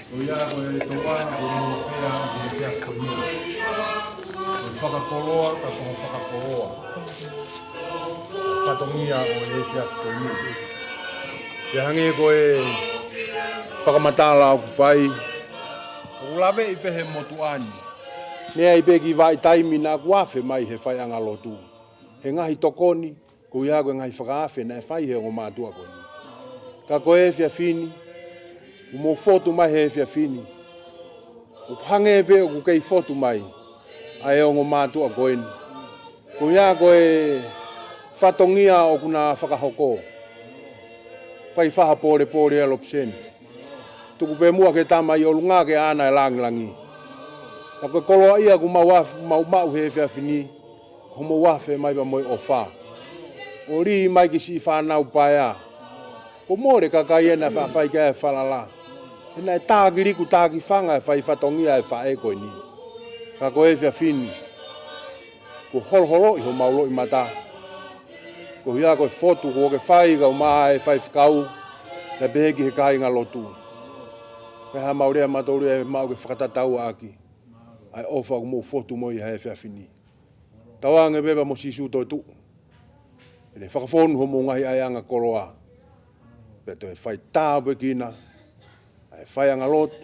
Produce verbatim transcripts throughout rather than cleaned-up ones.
Ko ia ko e toa ko e mofea ʻi he efiafi ko eni. Ko e fakakoloa, ka ko e fakakoloa. Fatongia ʻo e efiafi ko eni. Pea hangē ko e fakamatala ʻoku fai, ʻoku laveʻi pē he motuʻa ni. Naʻe ʻi ai pē kiʻi vahaʻa taimi naʻa ku afe mai he faiʻanga lotu he ngaahi tokoni, ko ia ko e ngaahi fakaafe naʻe fai he ongo mātuʻa ko eni. Ka ko e efiafi ni, ʻoku mou fotu mai he efiafi ni, ʻoku hangē pē ʻoku kei fotu mai ʻa e ongo mātuʻa ko eni. Ko ia ko e fatongia ʻoku na fakahoko. Kai faha polepole ʻa Lopseni. Tuku pē muʻa ki he Tamai ʻolunga ke ʻana e langilangi. Ka ko e koloaʻia ʻoku mau af-, mau maʻu he efiafi ni, ko hoʻomou afe mai pea mo e ʻofa. ʻO lī mai ki siʻi fānau paea. Kuo mole kakai ʻena faʻa fai ki ai e falala. He naʻe tākiliku tākifanga e fai fatongia e faʻē ko eni. Ka ko e efiafi ni, kuo holoholoʻi homau loʻimata. Ko ia ko e fotu kuo ke fai kau mai e faifekau, naʻe pehē ki he kāinga lotu. Pea ʻoku mau lea mautolu ia ʻe maʻu ke fakatatau ʻaki ʻa e ʻofa ʻoku mou fotu mo ia he efiafi ni. Tauange pē pea mo Sīsū toetuʻu. ʻE ne fakafonu homou ngaahi ʻaiʻanga koloa. Pea toe fai tāpuekina ʻa e faiʻanga lotu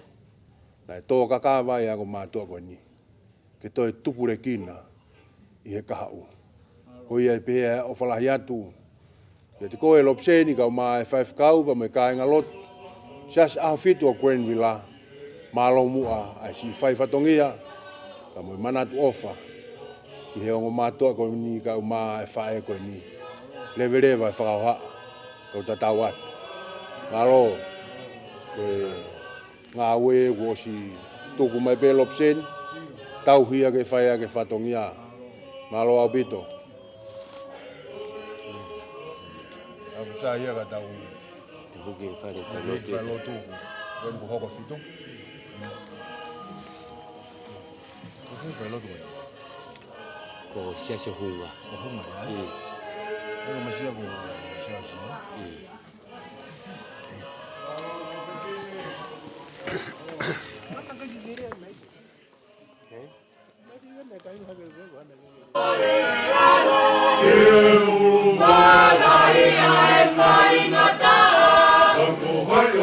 naʻe tō kakava ai ʻa e ongo mātuʻa ko eni. Ke toe tupulekina ʻi he kahaʻu. Ko ia ʻe pehē ʻa e ʻofa lahi atu kiate koe Lopseni kau mai e faifekau pea mo e kāinga lotu Siasi ʻAhofitu ʻo Granville. Mālō muʻa ʻa e siʻi fai fatongia pea mo e manatu ʻofa ki he ongo mātuʻa ko eni kau mai e faʻē ko eni. Leveleva e fakahohaʻa, kau tatau atu. Mālō. Ko e ngāue kuo ʻosi tuku mai pē Lopseni, tauhi ʻa e fai ʻa e fatongia. Mālō ʻaupito. ʻOku sai ia ka tau. Te huki e fale fai lotu. Fai lotu. Ko e hoko fitu. Ko e fai lotu. Ko Siasi ʻo Hunga. ʻO Hunga, ē? Mm. Ko e masia ko Siasi, ē? Mm.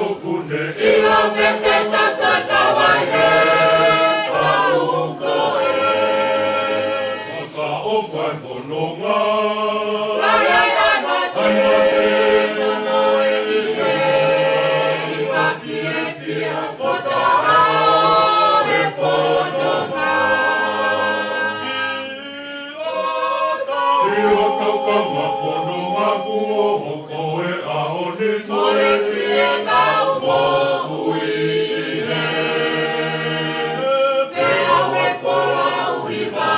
Kuo ne ʻilo pē ke tatau ai he taʻu ko ē. Fakaʻofa e fononga. Ai mate, ai mate, ʻi he hiva fiefia ko e taha ʻo e fononga. Siʻotau kau fononga kuo hoko he ʻaho ni. Mole siʻi ʻetau moʻui ʻi he peau e folau hiva.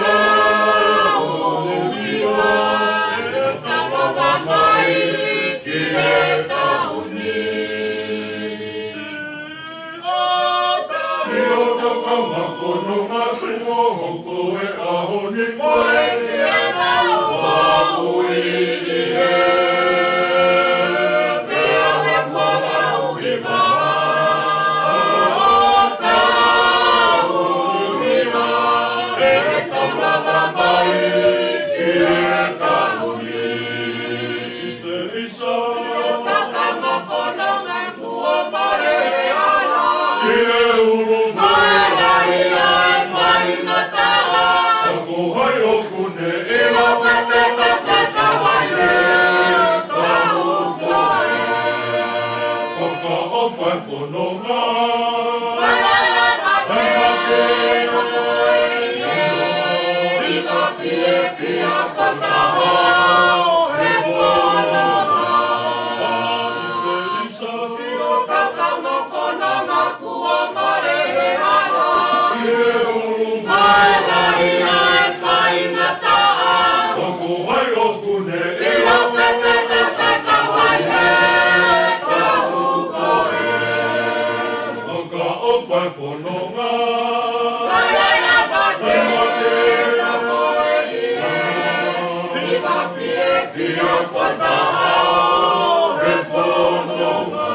Tau hiva, ʻe tau lava mai ki he taʻu ni. Siʻotau kau fononga kuo hoko he ʻaho ni. Mole siʻi ʻetau moʻui ʻi he peau e folau hiva. Tau hiva, ʻe tau lava mai ki he taʻu ni. Siʻotau kau fononga kuo mole he hala. ʻI he ʻulu mai. Mole lahi ʻa e faingataʻa. Ka ko hai ʻoku ne ʻilo pē ke tatau ai he taʻu ko ē. Fakaʻofa e fononga. Ai mate, ai mate, ʻi he hiva fiefia ko e taha ʻo e fononga. Siʻotau kau fononga kuo mole he hala. ʻI he ʻulu mai. Mole lahi ʻa e faingataʻa. Ka ko hai ʻoku ne ʻilo pē ke tatau ai he taʻu ko ē. Fakaʻofa e fononga. Ai mate, ai mate, ʻi he hiva fiefia ko e taha ʻo e fononga.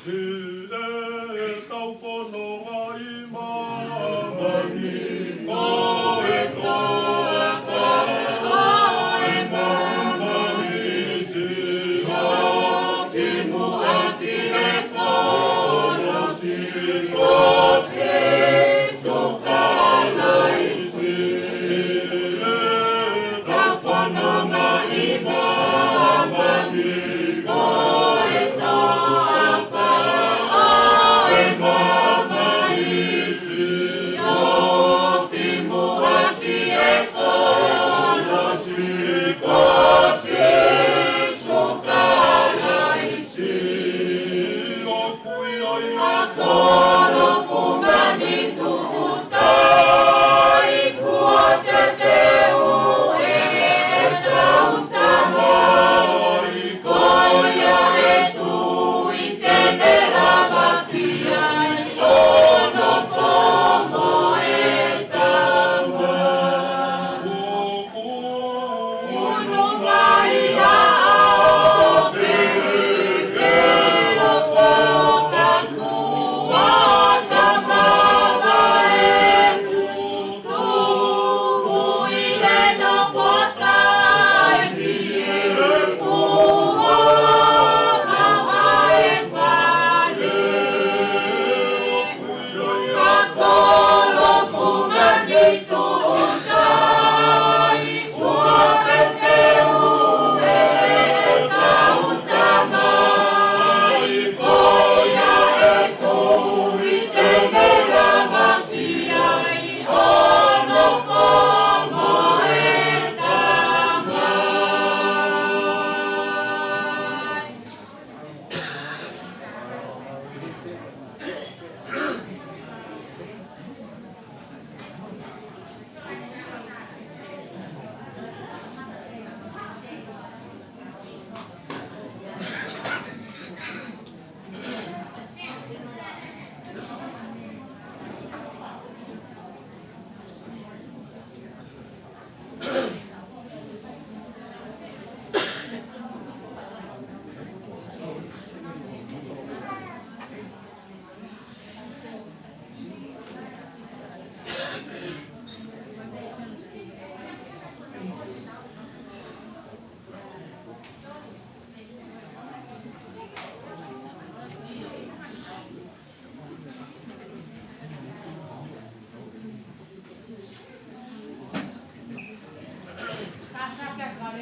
Siʻi ʻetau fononga ʻi māmani, ko e toafa ʻo e mamahi, siʻi ʻo kimuʻa ki he kolosi, ko Sīsū Kalaisi. Siʻi ʻetau fononga ʻi māmani, ko e toafa ʻo e mamahi,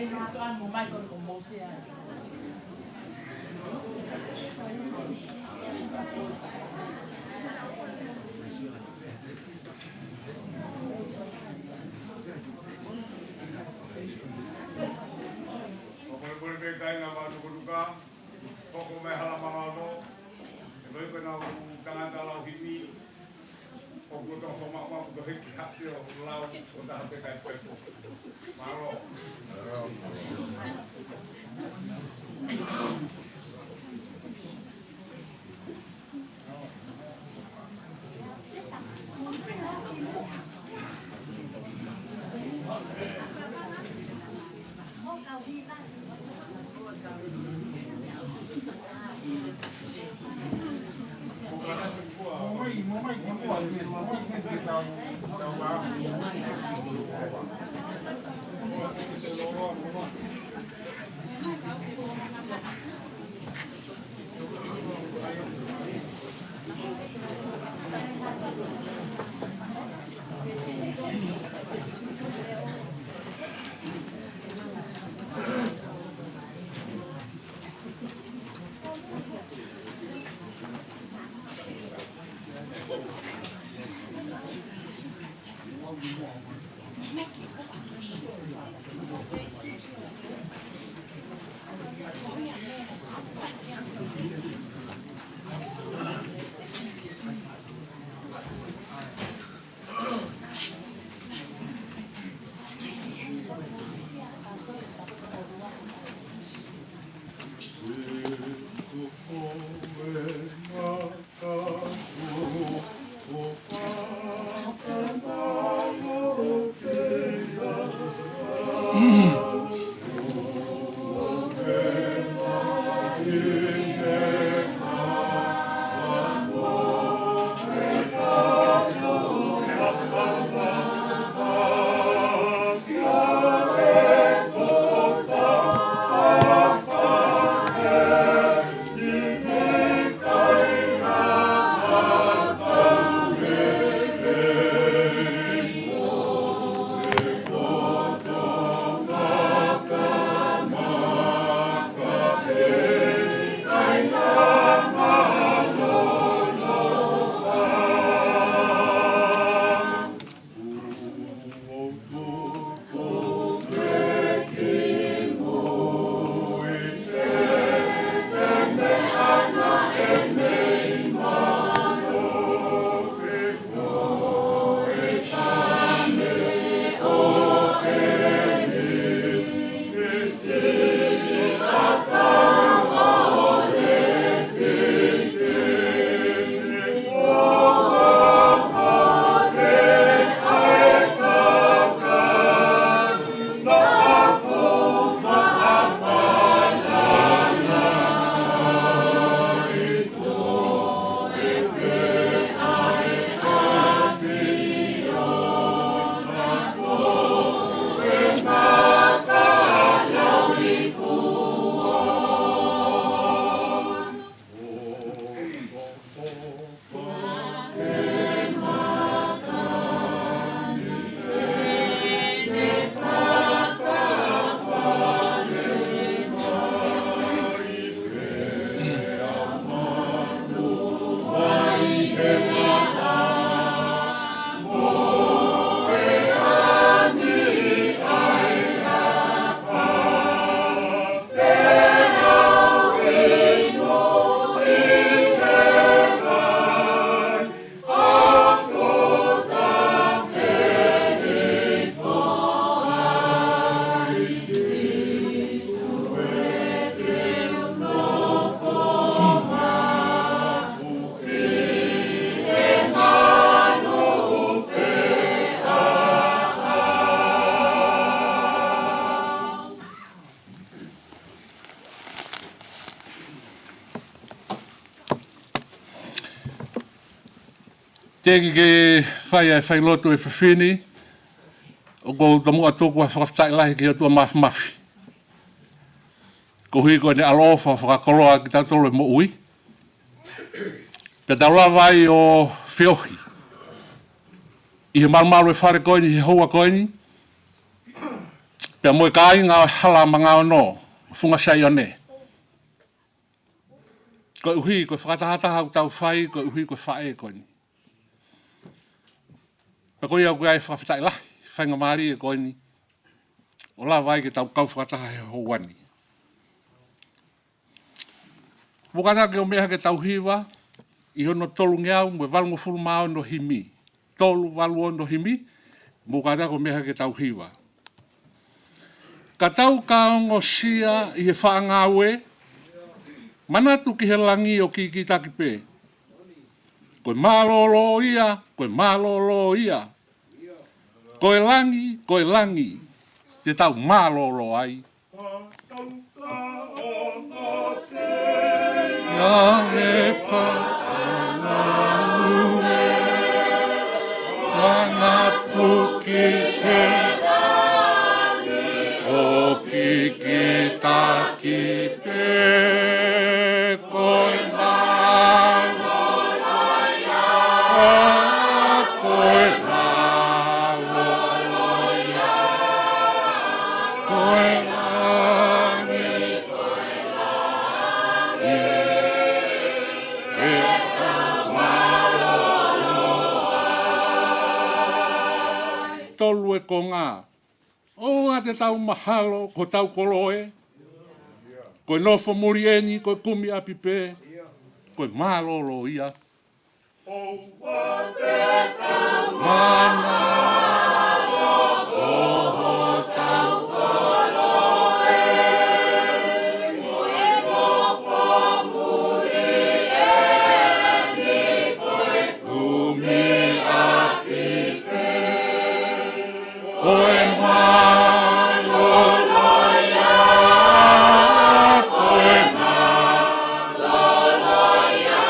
ʻO polepole pē kāinga mātuʻa, hoko mai hala mālōlō, ʻe loi ko ena ʻū tangata lau himi, ʻoku tau homa ʻoku tau hiki hake ʻo lau, ʻo taha pē kai pē. Mālō. Teʻeki ke fai ʻa e failotu ʻa e efiafi ni, ʻoku ou tomuʻa tuku ʻa e fakafetaʻi lahi ki he ʻOtua Mafimafi. Koeʻuhi ko ʻene ʻaloʻofa fakakoloa kitautolu ʻi he moʻui. Pea tau lava ai ʻo feohi ʻi he malumalu ʻo e fale ko eni, he houa ko eni, Pea mo e kāinga ʻo e Hala Mangaono, Funga Saione. Koeʻuhi ko e fakatahataha ʻoku tau fai, koeʻuhi ko e faʻē ko eni. Pea ko ia ʻoku ʻi ai e fakafetaʻi lahi, faingamālie ko eni, ʻo lava ai ke tau kau fakataha he houa ni. Mou kātaki ʻo meʻa hake ʻetau hiva, ʻi hono tolungeau mo e valungofulu mā ono himi. Tolu valu ono himi, mou kātaki ʻo meʻa hake ʻetau hiva. Ka tau ka ongosia ʻi he faʻa ngāue, manatu ki he langi ʻo kikitaki pē. Ko e mālōlō ia, ko e mālōlō ia. Ko e langi, ko e langi, te tau mālōlō ai. Ia he faʻa ngāue, manatu ki he ʻo kikitaki pē. Ko e mālōlō ia, ko e mālōlō ia, ko e langi, ko e langi, ʻe tau mālōlō ai. Tolu e konga. ʻOua te tau mahalo ko hotau koloa ē. Ko e nofo muli eni, ko e kumi ʻapi pē. Ko e mālōlō ia. ʻOua te tau mahalo ko hotau koloa ē. Ko e nofo muli eni, ko e kumi ʻapi pē. Ko e mālōlō ia, ko e mālōlō ia,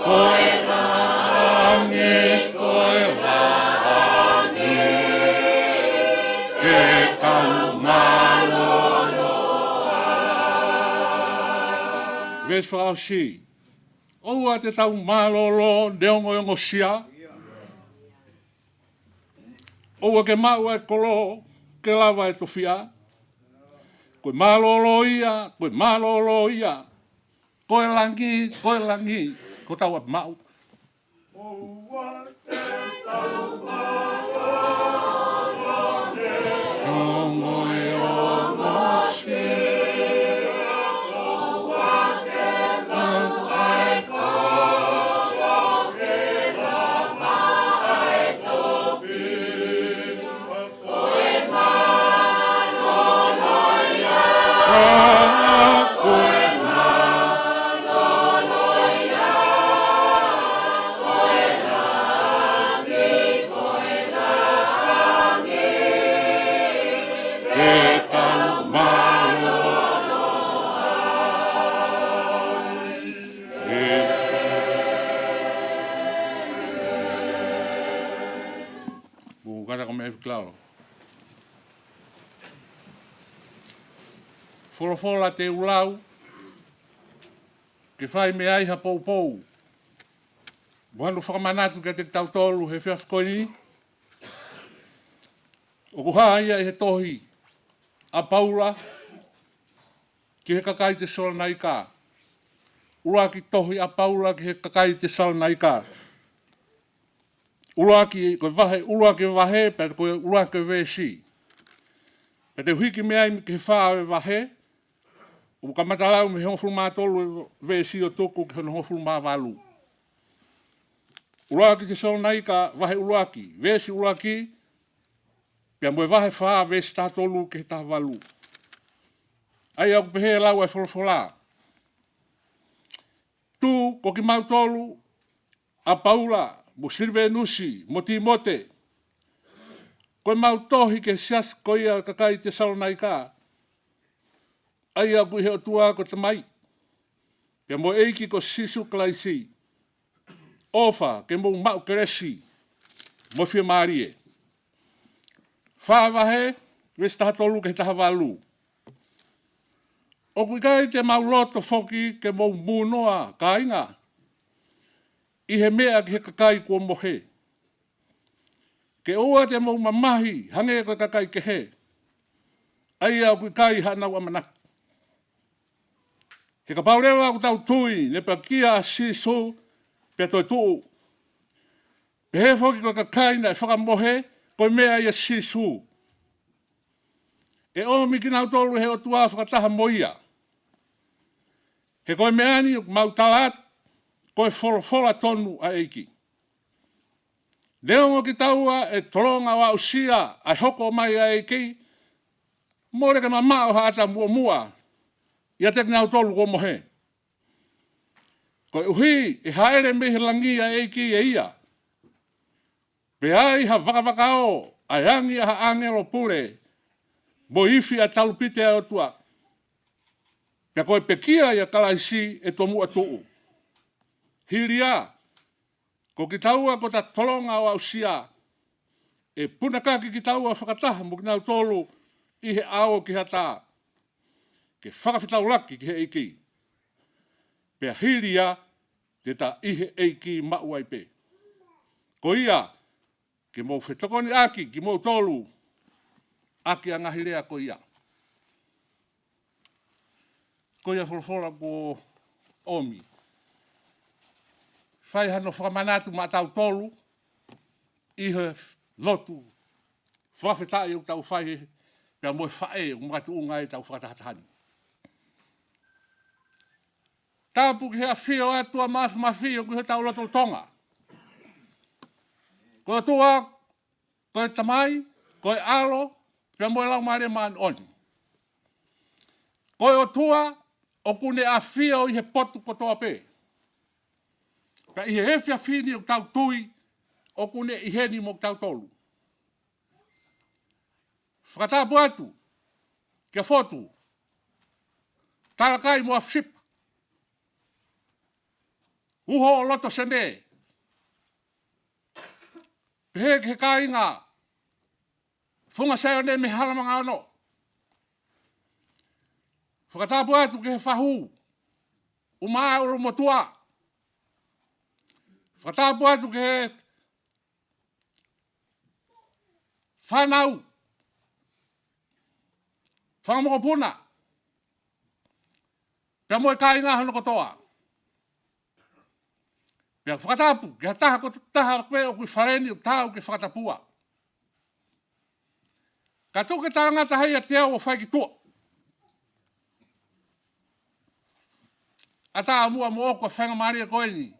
ko e langi, ko e langi, ke tau mālōlō ai. Veesi fakaʻosi. ʻOua te tau mālōlō neongo e ongosia. ʻOua ke maʻu ʻa e kolo ke lava e tofiʻa. Ko e mālōlō ia, ko e mālōlō ia. Ko e langi, ko e langi, ko hotau ʻapi maʻu. ʻOua te tau mālōlō neongo e ongosia. ʻOua te tau ʻai kolo ke lava e tofiʻa. Ko e mālōlō ia, ko e mālōlō ia, ko e langi, ko e langi, ke tau mālōlō ai. Mou kātaki ʻo meʻa hake ʻo lau. Folofola te u lau, ke fai mei ai ha poupou mo hano fakamanatu kiate kitautolu he efiafi ko eni. ʻOku hā ia ʻi he tohi ʻa Paula ki he kakai Tesalonaika. ʻUluaki tohi ʻa Paula ki he kakai Tesalonaika. ʻUluaki, ko e vahe, ʻuluaki vahe, pea ko e ʻuluaki veesi. Pea te u hiki mei ai ki he fā vahe, ʻo kamata lau mei he hongofulu mā tolu veesi ʻo tuku ki hono hongofulu mā valu. ʻUluaki Tesalonaika, vahe ʻuluaki, veesi ʻuluaki, pea mo e vahe fā, veesi taha tolu ki he taha valu. ʻA ia ʻoku pehē lau ʻa e folofola. Tuku ko kimautolu, ʻa Paula, mo Silivenusi, mo Tīmote, ko ʻemau tohi ki he siasi ko ia ʻo e kakai Tesalonaika, ʻa ia ʻoku ʻi he ʻOtua ko e Tamai, pea mo e ʻEiki ko Sīsū Kalaisi, ʻofa ke mou maʻu kelesi mo e fiemālie. Fā vahe, veesi taha tolu ki he taha valu. ʻOku ʻikai te mau loto foki ke mou mūnoa, kāinga, ʻi he meʻa ki he kakai kuo mohe. ke ʻoua te mou mamahi hangē ko e kakai kehe, ʻa ia ʻoku ʻikai haʻanau ʻamanaki. He kapau leva ʻoku tau tui ne pekia ʻa Sīsū pea toe tuʻu, pehē foki ko e kakai naʻe fakamohe ko e meʻa ʻia Sīsū, ʻe ʻomi kinautolu ʻe he ʻOtua fakataha mo ia. He ko e meʻa ni ʻoku mau tala atu, ko e folofola tonu ʻa e ʻEiki. Neongo kitaua ʻe tolonga ʻo aʻusia ʻa e hoko mai ʻa e ʻEiki, mole ke mamaʻo ha ʻata muʻomuʻa ʻiate kinautolu kuo mohe. Koeʻuhi ʻe hāʻele mei he langi ʻa e ʻEiki ʻe ia, pea ʻi ha vakavakao ʻa e angi ʻa ha ʻāngelo pule, mo e ifi ʻa e talupite ʻa e ʻOtua. Pea ko e pekia ʻia Kalaisi ʻe tomuʻa tuʻu. Hili ia, ko kitaua kuo ta tolonga ʻo aʻusia, ʻe punakaki kitaua fakataha mo kinautolu ʻi he ʻao ki he ʻatā, ke fakafetaulaki ki he ʻEiki. Pea hili ia, te ta ʻi he ʻEiki maʻu ai pē. Ko ia, ke mou fetokoniʻaki kimoutolu ʻaki ʻa e ngaahi lea ko ia. Ko ia folofola kuo ʻomi. Fai hano fakamanatu maʻatautolu ʻi he lotu fakafetaʻi ʻoku tau fai, pea mo e faʻē ʻoku makatuʻunga ai ʻetau fakatahataha ni. Tapu ki he ʻafio ʻa e ʻOtua Māfimafi ʻoku ʻi hotau lotolotonga. Ko e ʻOtua, ko e Tamai, ko e ʻAlo, pea mo e Laumālie Māʻoniʻoni. Ko e ʻOtua ʻoku ne ʻafio ʻi he potu kotoa pē. Pea ʻi he efiafi ni ʻoku tau tui ʻoku ne ʻi heni mo kitautolu. Fakatapu atu kia Fotu, Talakai mo ʻAfisipa, uho ʻo loto Senē, pehē ki he kāinga Funga Saione mei Halamanga Ono. Fakatapu atu ki he fahu, ʻUmaʻā ʻUlumotuʻa. Fakatapu atu ki he fānau, fanga mokopuna, pea mo e kāinga hono kotoa. Pea fakatapu ki ha taha ko ha taha pē ʻoku ʻi fale ni ʻoku taau ke fakatapua. Ka tuku ke talangata ʻiate au ʻo fai ki tuʻa. ʻAtā muʻa moʻoku ʻa e faingamālie ko eni.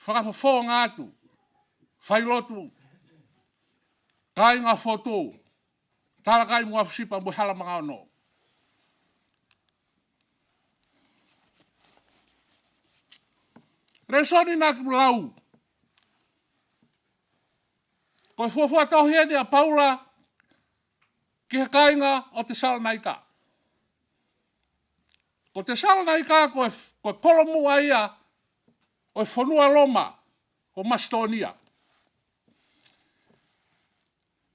Fakafofonga atu, fai lotu, kāinga Fotu, Talakai mo ʻAfisipa mo Halamanga Ono. Lēsoni naʻa ku lau. Ko e fuofua tohi eni ʻa Paula ki he kāinga ʻo Tesalonaika. Ko Tesalonaika ko e, ko e kolomuʻa ia ʻo e fonua Loma, ko Masitōnia.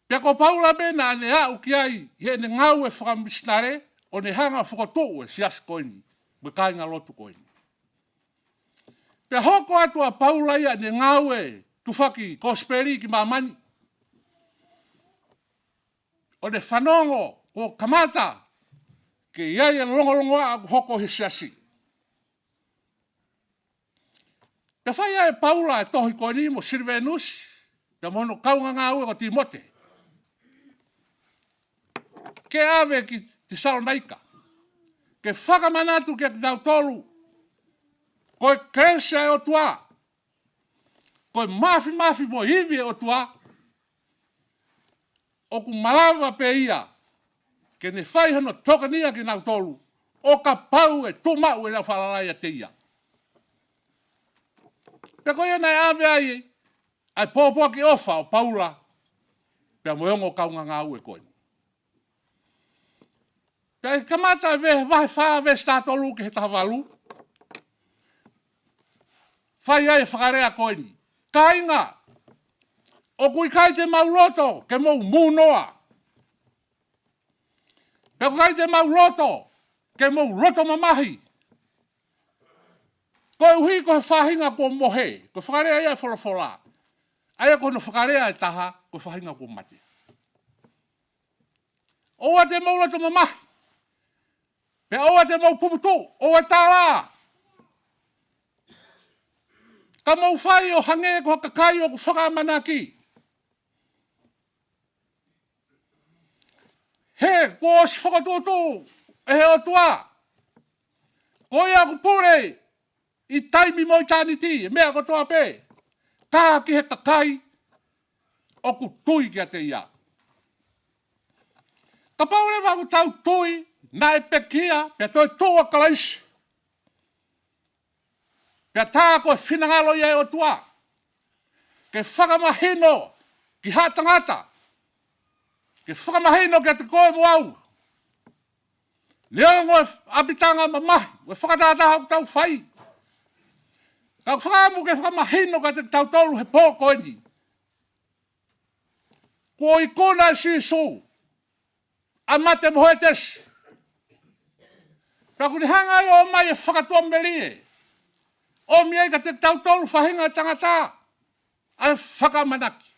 Pea ko Paula pē naʻa ne aʻu ki ai ʻi heʻene ngāue fakamisinale ʻo ne hanga ʻo fokotuʻu e siasi ko eni, mo e kāinga lotu ko eni. Pea hoko atu ʻa Paula ia ʻene ngāue tufaki kosipeli ki māmani. ʻO ne fanongo kuo kamata ke ʻi ai e longolongoaʻa kuo hoko he siasi. Pea fai ʻe Paula e tohi ko eni mo Silivenusi, pea mo hono kaungāngāue ko Tīmote, ke ʻave ki Tesalonaika, ke fakamanatu kiate kinautolu, ko e kelesi ʻa e ʻOtua, ko e māfimafi mo e ivi ʻo e ʻOtua, ʻoku malava pē ia ke ne fai hono tokoniʻi kinautolu, ʻo kapau ʻe tuʻu maʻu ʻenau falala ʻiate ia. Pea ko ia naʻe ʻave ai ʻa e pōpoaki ʻofa ʻo Paula, pea mo e ongo kaungāngāue ko eni. Pea ʻi he kamata e ve-, vahe fā veesi taha tolu ki he taha valu, fai ai e fakalea ko eni. Kāinga, ʻoku ʻikai te mau loto ke mou mūnoa. Pea ʻoku ʻikai te mau loto ke mou loto mamahi. Koeʻuhi ko e faʻahinga kuo mohe, ko e fakalea ia ʻa e folofola. ʻA ia ko hono fakalea ʻe taha, ko e faʻahinga kuo mate. ʻOua te mou loto mamahi. Pea ʻoua te mou puputuʻu, ʻoua tala. Ka mou fai ʻo hangē ko ha kakai ʻoku fakaʻamanaki. He kuo ʻosi fokotuʻutuʻu ʻe he ʻOtua. Ko ia ʻoku pule ʻi taimi mo ʻitāniti, ʻa e meʻa kotoa pē. Ka ki he kakai ʻoku tui kiate ia. Kapau leva ʻoku tau tui, naʻe pekia, pea toetuʻu ʻa Kalaisi. Pea tā ko e finangalo ia ʻo e ʻOtua. Ke fakamahino ki haʻa tangata. Ke fakamahino kiate koe mo au. Neongo e ʻapitanga mamahi, ʻo e fakatātā ʻoku tau fai. Ka ʻoku ou fakaʻamu ke fakamahino kiate kitautolu he pō ko eni. Kuo ikuna ʻe Sīsū ʻa Mate mo Hētesi. Pea ʻoku ne hanga ai ʻo ʻomai e fakatuʻamelie. ʻOmi ai kiate kitautolu faʻahinga tangata ʻa e fakaʻamanaki.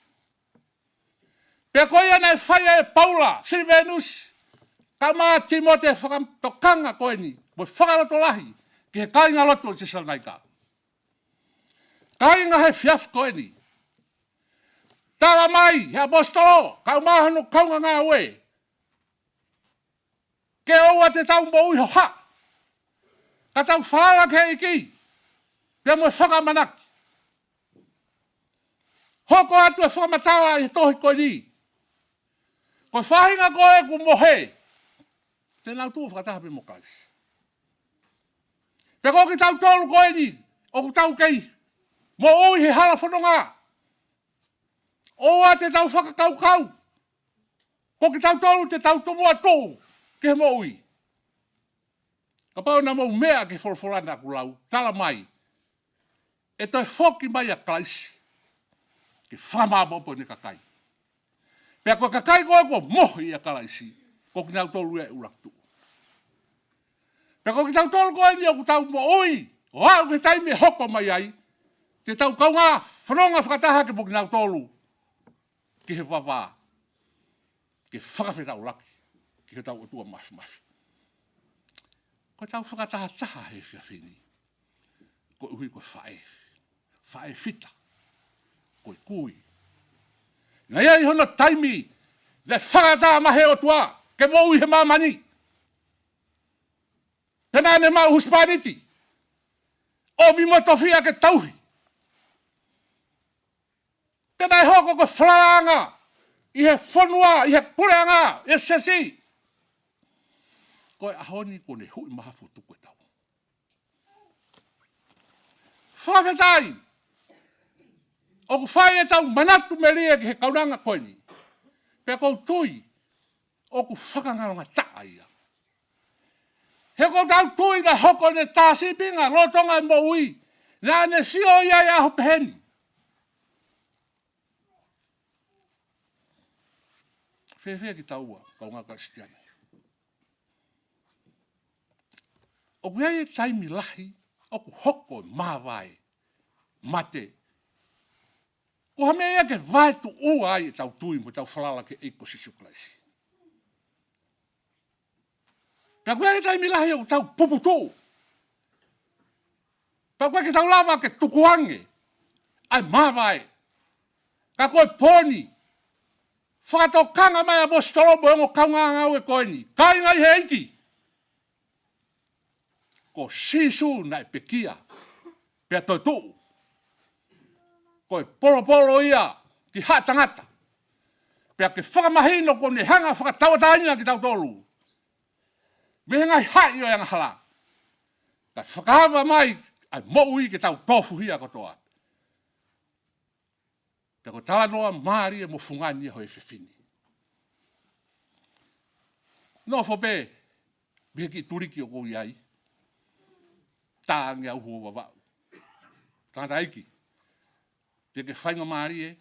Pea ko ia naʻe fai ʻe Paula, Silivenusi, kae ʻumaʻā Tīmote e fakatokanga ko eni, mo e fakalotolahi, ki he kāingalotu ʻo Tesalonaika. Kāinga he efiafi ko eni. Tala mai, he ʻaposetolo, kae ʻumaʻā hono kaungāngāue. Ke ʻoua te tau moʻui hohaʻa. Ka tau falala ki he ʻEiki. Pea mo e fakaʻamanaki. Hoko atu e fakamatala ʻi he tohi ko eni. Ko e faʻahinga ko ē ʻoku mohe. Te nau tuʻu fakataha pē mo Kalaisi. Pea ko kitautolu ko eni, ʻoku tau kei moʻui he hala fononga. ʻOua te tau fakakaukau. Ko kitautolu te tau tomuʻa tuʻu ki he moʻui. Kapau naʻa mou meʻa ki he folofola naʻa ku lau, tala mai. ʻE toe foki mai ʻa Kalaisi. Ke fakamāʻopoʻopo ʻene kakai. Pea ko e kakai ko ē kuo mohe ʻia Kalaisi. Ko kinautolu ia ʻe ʻuluaki tuʻu. Pea ko kitautolu ko eni ʻoku tau moʻui. ʻO aʻu ki he taimi ʻe hoko mai ai. Te tau kaungā fononga fakataha ke mo kinautolu. Ki he vavā. Ke fakafetaulaki. Ki hotau ʻOtua Māfimafi. Ko ʻetau fakatahataha he efiafi ni. Koeʻuhi ko e faʻē. Faʻē fita. Ko e kui. Naʻe ʻi ai hono taimi. Naʻe fakaʻatā mai he ʻOtua. Ke moʻui he māmani. Pea naʻa ne maʻu husepāniti. ʻOmi mo e tofiʻa ke tauhi. Pea naʻe hoko ko e falalaʻanga. ʻI he fonua, ʻi he puleʻanga, ʻi he siasi. Ko e ʻaho ni kuo ne huʻi mahafu tuku e tau. Fakafetaʻi. ʻOku fai ʻetau manatu melie ki he kaunanga ko eni. Pea ʻoku ou tui. ʻOku fakangalongataʻa ia. He ʻoku tau tui naʻe hoko ʻene tā sīpinga, lolotonga e moʻui. Naʻa ne sio ia ʻi he ʻaho pehē ni. Fēfē kitaua, kaungā Kalisitiane. ʻOku ʻi ai e taimi lahi, ʻoku hoko e māvae, mate. Ko ha meʻa ia ke vaetuʻua ai ʻetau tui mo ʻetau falala ki he ʻEiki ko Sīsū Kalaisi. Pea ko e taimi lahi ʻoku tau puputuʻu. Pea ʻoku ʻikai ke tau lava ke tukuange ʻa e māvae. Ka ko e pō ni. Fakatokanga mai ʻaposetolo mo e ongo kaungāngāue ko eni. Kāinga ʻi he ʻEiki. Ko Sīsū naʻe pekia. Pea toetuʻu. Ko e polopolo ia ki haʻa tangata. Pea ke fakamahino kuo ne hanga fakatauʻatāina kitautolu. Mei he ngaahi haʻi ʻo e angahala. Kae fakaava mai ʻa e moʻui ke tau tofuhia kotoa. Pea ko e talanoa mālie mo fungani ia ho efiafi ni. Nofo pē, mei he kiʻi tuliki ʻoku ou ʻi ai. Tānge au ho vavaʻu. Tangataʻeiki. Te ke faingamālie,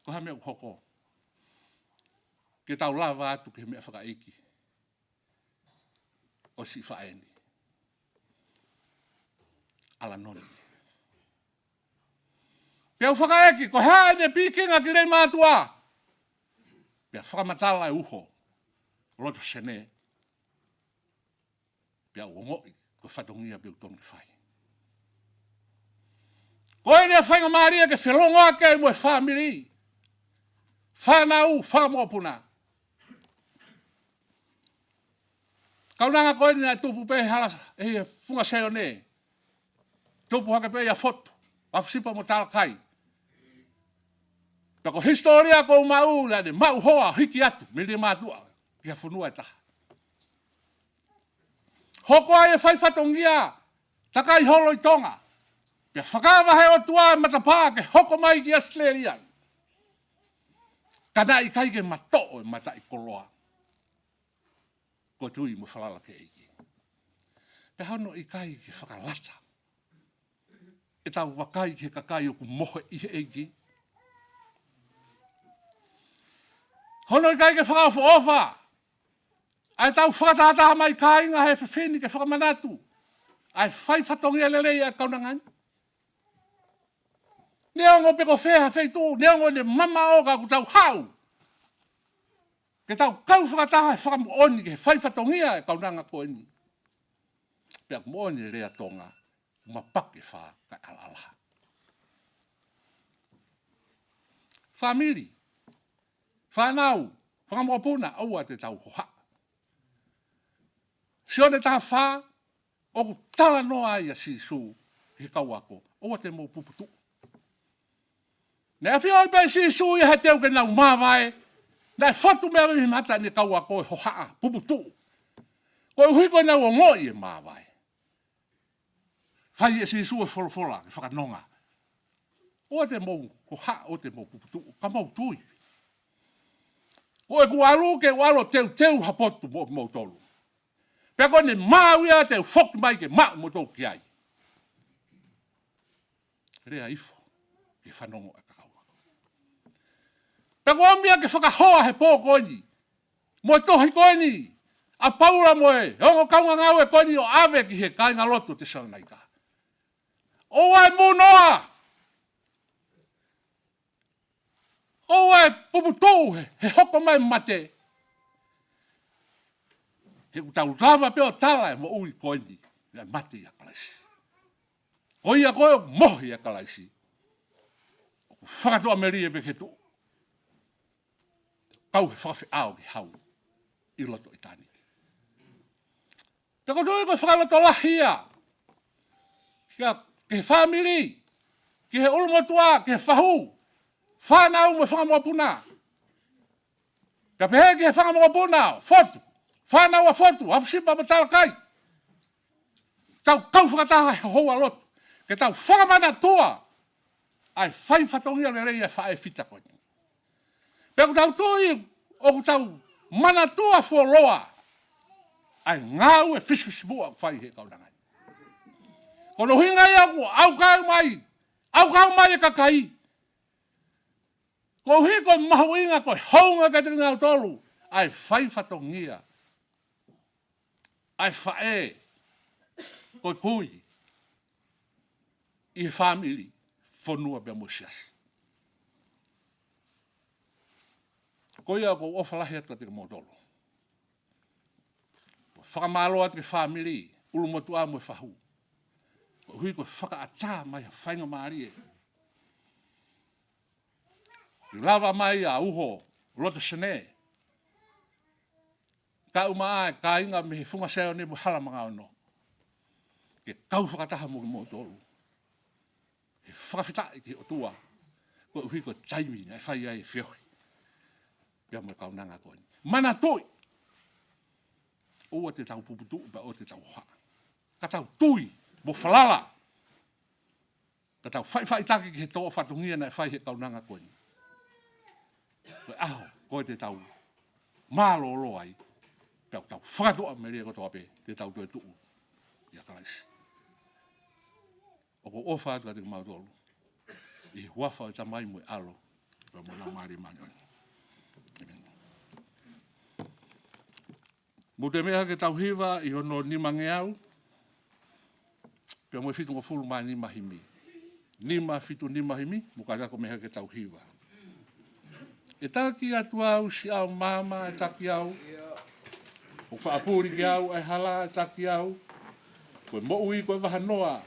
ko e hā e meʻa ʻoku hoko. Ke tau lava atu ki he meʻa fakaʻeiki. ʻO siʻi faʻē ni. ʻAlanoni. Pea u fakaʻeke, ko e hā ʻene pikinga ki lei mātuʻa? Pea fakamatala e uho loto sene. Pea u ongoʻi ko e fatongia pē ʻoku tonu ke fai. Ko ʻene faingamālie ke felongoaki ai mo e fāmili, fānau, fanga mokopuna. Kaunanga ko eni naʻe tupu pē he hala, he funga Saione. Tupu hake pē ʻia Fotu, Afusipa mo Talakai. Pea ko e hisitōlia ʻoku ou maʻu, naʻa ne maʻu hoa hiki atu mei Leimātuʻa ki ha fonua ʻe taha. Hoko ai e fai fatongia, takai holo ʻi Tonga. Pea fakaava he ʻOtua e matapā ke hoko mai ki ʻAositelēlia. Ka naʻe ʻikai ke matoʻo e mataʻikoloa ko e tui mo e falala ki he ʻEiki. Pea hono ʻikai ke fakalata ʻetau vakai ki he kakai ʻoku mohe ʻi he ʻEiki. Hono ʻikai ke fakaʻofoʻofa ʻa ʻetau fakatahataha mai kāinga he efiafi ni ke fakamanatu ʻa e fai fatongia lelei ʻa e kaunanga ni. Neongo pe ko fē ha feituʻu, neongo ʻene mamaʻo ka ʻoku tau haʻu ke tau kau fakataha he fakamoʻoni ki he fai fatongia ʻa e kaunanga ko eni. Pea ʻoku moʻoni e lea Tonga, mapake fā kae ʻalaʻala. Fāmili, fānau, fanga mokopuna, ʻoua te tau hohaʻa. Sione taha fā, ʻoku talanoa ai ʻa Sīsū ki he kau ako, ʻoua te mou puputuʻu. Naʻe ʻafioʻi pē ʻe Sīsū ia he teu ke nau māvae, naʻe fotu meʻa mei he mata ʻene kau ako e hohaʻa, puputuʻu. Koeʻuhi ko ʻenau ongoʻi e māvae. Fai ʻe Sīsū e folofola ke fakanonga. ʻOua te mou hohaʻa, ʻoua te mou puputuʻu, ka mou tui. Ko ʻeku ʻalu ke u ʻalu ʻo teuteu ha potu moʻomoutolu. Pea ko ʻene maau ia te u foki mai ke maʻu moutolu ki ai. Lea ifo ke fanongo e kakau. Pea ʻoku ʻomi ia ke fakahoa he pō ko eni, mo e tohi ko eni ʻa Paula mo e ongo kaungāngāue ko eni ʻo ʻave ki he kāingalotu ʻo Tesalonaika. ʻOua ʻe mūnoa. ʻOua ʻe puputuʻu he, he hoko mai mate. He ʻoku tau lava pē ʻo tala e moʻui ko eni, naʻe mate ʻia Kalaisi. Ko ia ko ē ʻoku mohe ʻia Kalaisi, ʻoku fakatoʻa melie pē ki he tuʻa. Kau he fakafeʻao ki hau ʻi loto ʻitāniti. Pea ko e tui ko e fakalotolahi ia. Kia, ki he fāmili, ki he ʻulumotuʻa, ki he fahu, fānau mo e fanga mokopuna. Pea pehē ki he fanga mokopuna, Fotu, fānau ʻa Fotu, Afusipa mo Talakai. Tau kau fakataha he houa lotu. Ke tau fakamanatua ʻa e fai fatongia lelei ʻa e faʻē fita ko eni. Pea ʻoku tau tui, ʻoku tau manatua fuoloa ʻa e ngāue fisifisimuʻa ʻoku fai he kaunanga ni. Ko hono ʻuhinga ia ʻoku ʻaukau mai, ʻaukau mai e kakai. Koeʻuhi ko e mahuʻinga ko e hounga kiate kinautolu ʻa e fai fatongia ʻa e faʻē ko e kui ʻi he fāmili, fonua pea mo e siasi. Ko ia ʻoku ou ʻofa lahi atu kiate kimoutolu. Fakamālō atu ki he fāmili, ʻulumotuʻa mo e fahu. Koeʻuhi ko e fakaʻatā mai ha faingamālie ʻi lava mai ʻa uho loto sene. Kae ʻumaʻā e kāinga mei he funga Saione mo Hala Mangaono. Ke kau fakataha mo kimoutolu he fakafetaʻi ki he ʻOtua. Koeʻuhi ko e taimi naʻe fai ai e feohi pea mo e kaunanga ko eni. Manatuʻi, ʻoua te tau puputuʻu pea ʻoua te tau hohaʻa. Ka tau tui mo falala. Ka tau faʻifaʻitaki ki he tō fatongia naʻe fai he kaunanga ko eni. Ko e ʻaho ko ē te tau mālōlō ai, pea tau fakatoʻa melie kotoa pē, te tau toe tuʻu ʻia Kalaisi. ʻOku ou ʻofa atu kiate kimautolu ʻi he huafa ʻo e Tamai mo e ʻAlo pea mo e Laumālie Māʻoniʻoni. ʻĒmeni. Mou toe meʻa ke tau hiva ʻi hono nimangeau pea mo e fitungofulu mā nima himi. Nima fitu nima himi, mo ka ako mei he ke tau hiva. ʻE taki atu au siʻau maama ʻe taki au. ʻOku faʻa puli ki au ʻa e hala ʻe taki au. Ko e moʻui ko e vahanoa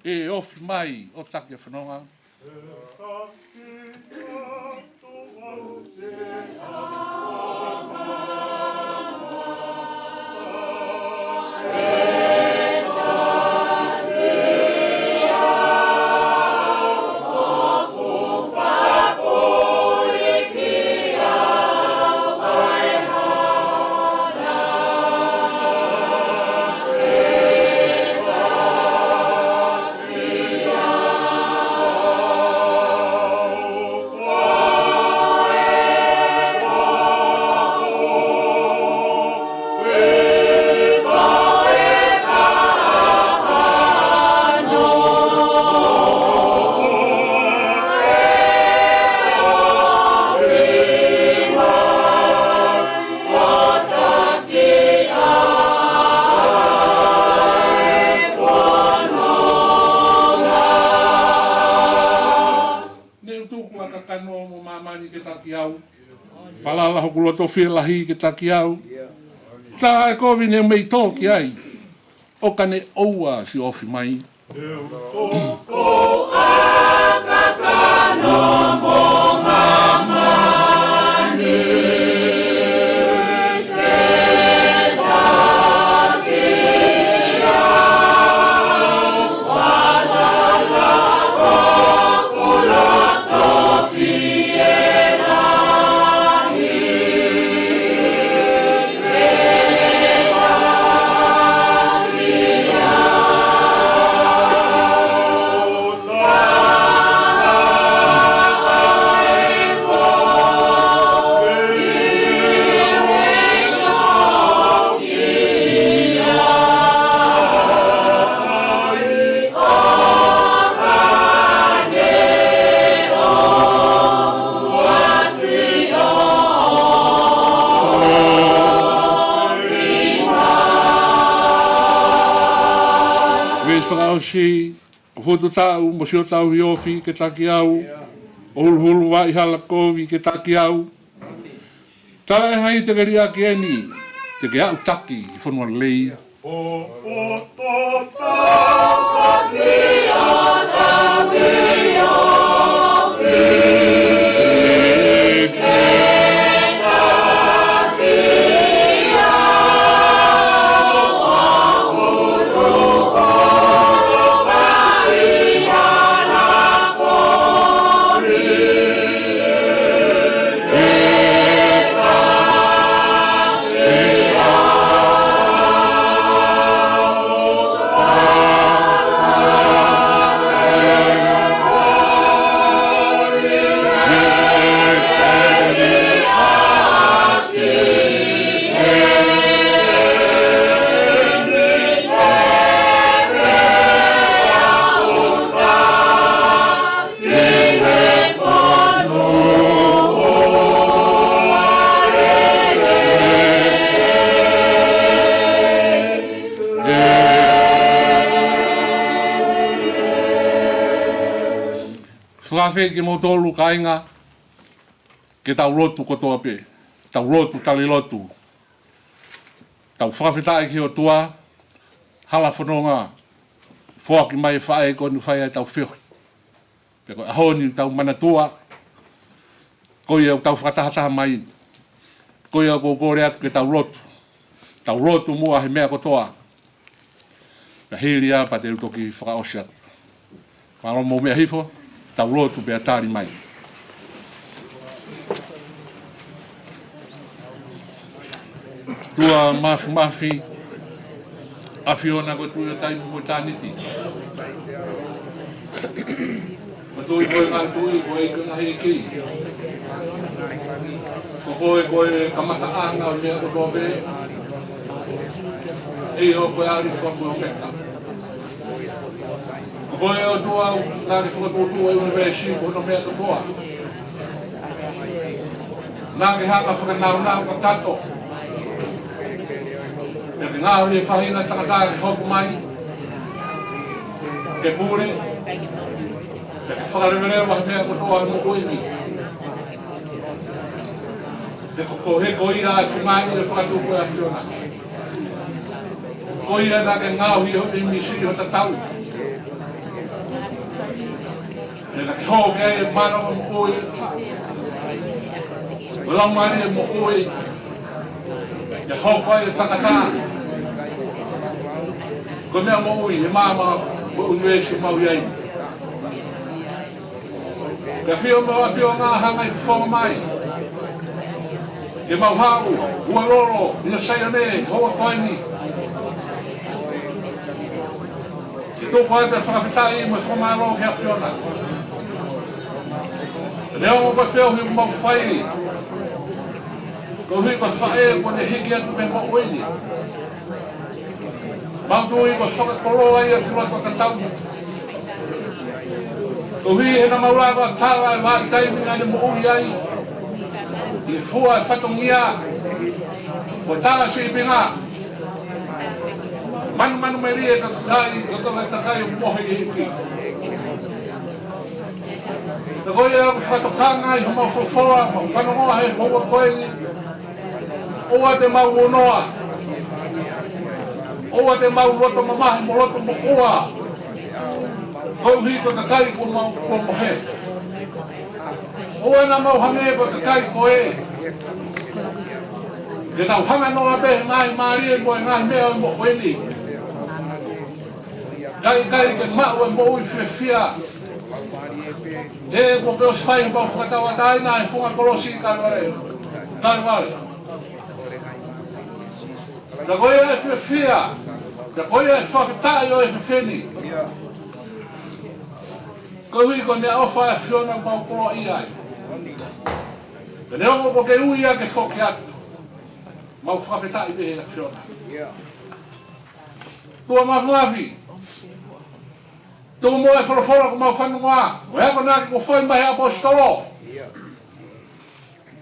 ʻe ofi mai ʻo taki ʻa e fononga. Ne u tuku ʻa e kakano mo māmani ke taki au. Falala hoku loto fielahi ke taki au. Tā e kovi ne u mei tō ki ai. ʻO ka ne ʻoua siʻi ofi mai. Veesi fakaʻosi, ʻo futu taʻu mo siʻo tauhi ofi ke taki au, ʻo huluhulu vaʻi hala kovi ke taki au. Tala ʻe hai te ke liʻaki eni, te ke aʻu taki ʻi fonua lelei. Fakafeʻi kimoutolu kāinga, ke tau lotu kotoa pē, tau lotu tali lotu, tau fakafetaʻi ki he ʻOtua, hala fononga, foaki mai e faʻē ko eni fai ai ʻetau feohi. Pea ko e ʻaho ni tau manatua, ko ia ʻoku tau fakatahataha mai. Ko ia ʻoku ou kole atu ke tau lotu. Tau lotu muʻa he meʻa kotoa. Pea hili ia pea te u toki fakaʻosi atu. Mālō mou meʻa hifo, tau lotu pea tali mai. ʻOtua Māfimafi, ʻAfiona ko e Tuʻi ʻo taimi mo ʻitāniti. Ko e Tuʻi ko e ngaahi tuʻi, ko e ʻEiki ʻo e ngaahi ʻeiki. Ko koe ko e kamataʻanga ʻo e meʻa kotoa pē. ʻIo, ko e ʻAlifa mo e ʻOmeka. Ko koe ʻOtua naʻa ke fokotuʻutuʻu e ʻunivēsi mo hono meʻa kotoa. Naʻa ke hanga ʻo fakanaunau kakato. Pea ke ngaohi e faʻahinga tangata ke hoko mai, ke pule, Pea ke fakaleveleva he meʻa kotoa he moʻui ni. He ko, ko, he ko ia ʻa e funga ʻi he fakatupu ʻa e ʻAfiona. Ko ia naʻa ke ngaohi ʻi hoʻo ʻīmisi ʻi hota tau. Pea naʻa ke hoko ai ʻa e mana ʻo e moʻui. Ko e laumālie moʻui. Ke hoko ai ʻa e tangata ko e meʻa moʻui he māmani ʻo e ʻunivēsi ʻoku mau ʻi ai. Ke ʻafio mo e ʻafio ʻa e ngaahi fofonga mai. Ke mau haʻu, ʻualolo, ʻi he Saione, houa ko eni. Ke tuku atu e fakafetaʻi mo e fakamālō ki he ʻAfiona. Neongo ko e feohi ʻoku mau fai. Koeʻuhi ko e faʻē kuo ne hiki atu mei he moʻui ni. Mau tui ko e fakakoloa ia ki loto tatau. Koeʻuhi he naʻa mau lava tala e vahaʻa taimi naʻa ne moʻui ai. ʻI he fua e fatongia. Ko e tala sīpinga. Manumanu melie ka kai, ka kai, ka kai, mohe i hiki. Ka ko ia ʻoku fakatokanga ʻi homau folofola, mau fanongoa he houa ko eni. ʻOua te mau unoa. ʻOua te mau loto mamahi mo loto moʻua. Koeʻuhi ko e kakai kuo mau kuo mohe. ʻOua naʻa mau hangē ko e kakai ko ē. Ke tau hanga noa pē he ngaahi mālie mo e ngaahi meʻa ʻo e moʻui ni. Kae ʻikai ke maʻu e moʻui fiefia. He kuo ke ʻosi fai homau fakatauʻatāina he funga kolosi ʻi Kalevale. Kalevale. Ka ko ia e fiefia. Ka ko ia e fakafetaʻi ʻo e efiafi ni. Koeʻuhi ko e meʻaʻofa ʻa e ʻAfiona ʻoku mau koloaʻia ai. Pea neongo kuo ke ui ʻa ke foki atu. Mau fakafetaʻi pē he ʻAfiona. ʻOtua Māfimafi. Tuku muʻa e folofola kuo mau fanongoa. Ko e akonaki kuo fai mai he ʻaposetolo.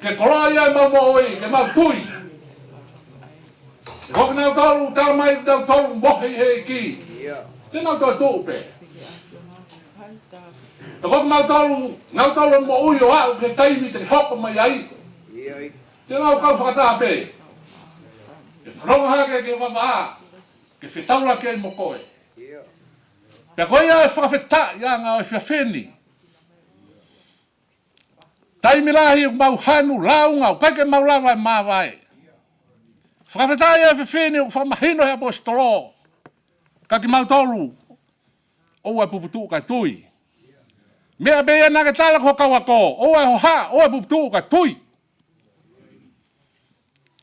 Ke koloaʻia ai ʻemau moʻui, ke mau tui. Ko kinautolu, tala mai kinautolu, mohe ʻi he ʻEiki. Te nau toetuʻu pē. Ko kimautolu, nautolu moʻui ʻo aʻu ki he taimi te ke hoko mai ai. Te nau kau fakataha pē. Ke fanongo hake ki he vavā. Ke fetaulaki ai mo koe. Pea ko ia e fakafetaʻi ʻa e ngaahi ʻo e efiafi ni. Taimi lahi ʻoku mau hanu, lāunga, ʻoku ʻikai ke mau lava ʻo māvae. Fakafetaʻi ʻa e efiafi ni ʻoku fakamahino he ʻaposetolo. Ka kimautolu, ʻoua ʻe puputuʻu kae tui. Meʻa pē ia naʻa ke tala ki ho kau ako, ʻoua ʻe hohaʻa, ʻoua ʻe puputuʻu kae tui.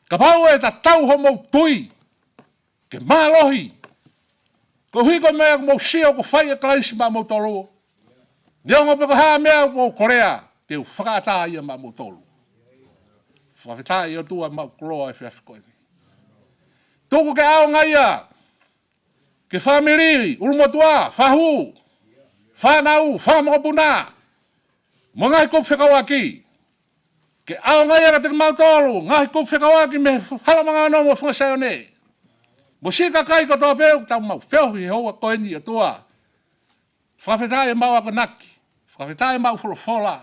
Kapau ʻe tatau hoʻomou tui. Ke mālohi. Koeʻuhi ko e meʻa ʻoku mou sio ʻoku fai ʻe Kalaisi maʻamoutolu. Neongo pe ko e hā e meʻa ʻoku mou kolea, te u fakaʻatā ia maʻamoutolu. Fakafetaʻi ʻOtua maʻu koloa he efiafi ko eni. Tuku ke ʻaonga ia, ki he fāmili, ʻulumotuʻa, fahu, fānau, fanga mokopuna, mo e ngaahi kupu fekauʻaki. Ke ʻaonga ia kiate kimautolu, ngaahi kupu fekauʻaki mei he hala mangano mo e funga Saione. Mo siʻi kakai kotoa pē ʻoku tau maʻu feohi he houa ko eni ʻOtua. Fakafetaʻi ʻemau akonaki. Fakafetaʻi ʻemau folofola.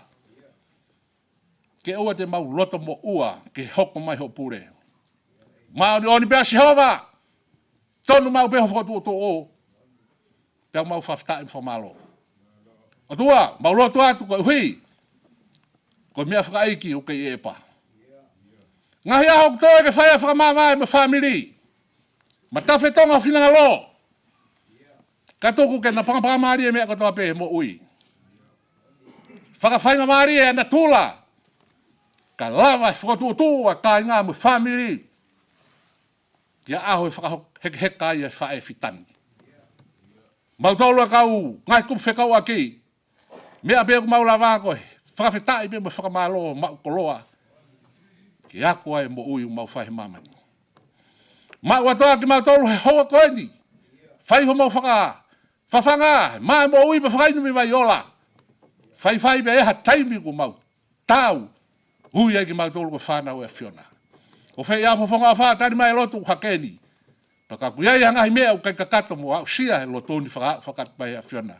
Ke ʻoua te mau loto moʻua, ke hoko mai hoʻo pule. Māʻoniʻoni pē ʻa Sihova. Tonu maʻu pē hoʻo fokotuʻutuʻu. Pea mau fakafetaʻi mo fakamālō. ʻOtua, mau lotu atu koeʻuhi. Ko e meʻa fakaʻeiki ʻoku kei ʻepa. Ngaahi ʻaho ʻoku toe ke fai ʻa e fakamāvae mo e fāmili. Matafe tonga finangalo. Ka tuku ke na pangapanga mālie meʻa kotoa pē he moʻui. Fakafaingamālie ʻa natula. Ka lava e fokotuʻutuʻu ʻa e kāinga mo e fāmili. Ki he ʻaho ʻe fakahekeheka ai e faʻē fitani. Mautolu ʻa e kau ngaahi kupu fekauʻaki. Meʻa pē ʻoku mau lava ko e fakafetaʻi pē mo e fakamālō maʻu koloa. Ke ako ai e moʻui ʻoku mau fai he māmani. Maʻu atu ʻa kimautolu he houa ko eni. Fai homau faka, fafanga, maʻu e moʻui pea fakainu mei vai ola. Faifai pē ʻi ha taimi ʻoku mau tau. Ui ai kimautolu ko e fānau ʻa e ʻAfiona. ʻOfa ʻi he fofonga ʻofa tali mai e lotu hake ni. Pea ka ʻoku ʻi ai ha ngaahi meʻa ʻoku ʻikai kakato mo aʻusia he lotu ni faka, fakapapau ʻa e ʻAfiona.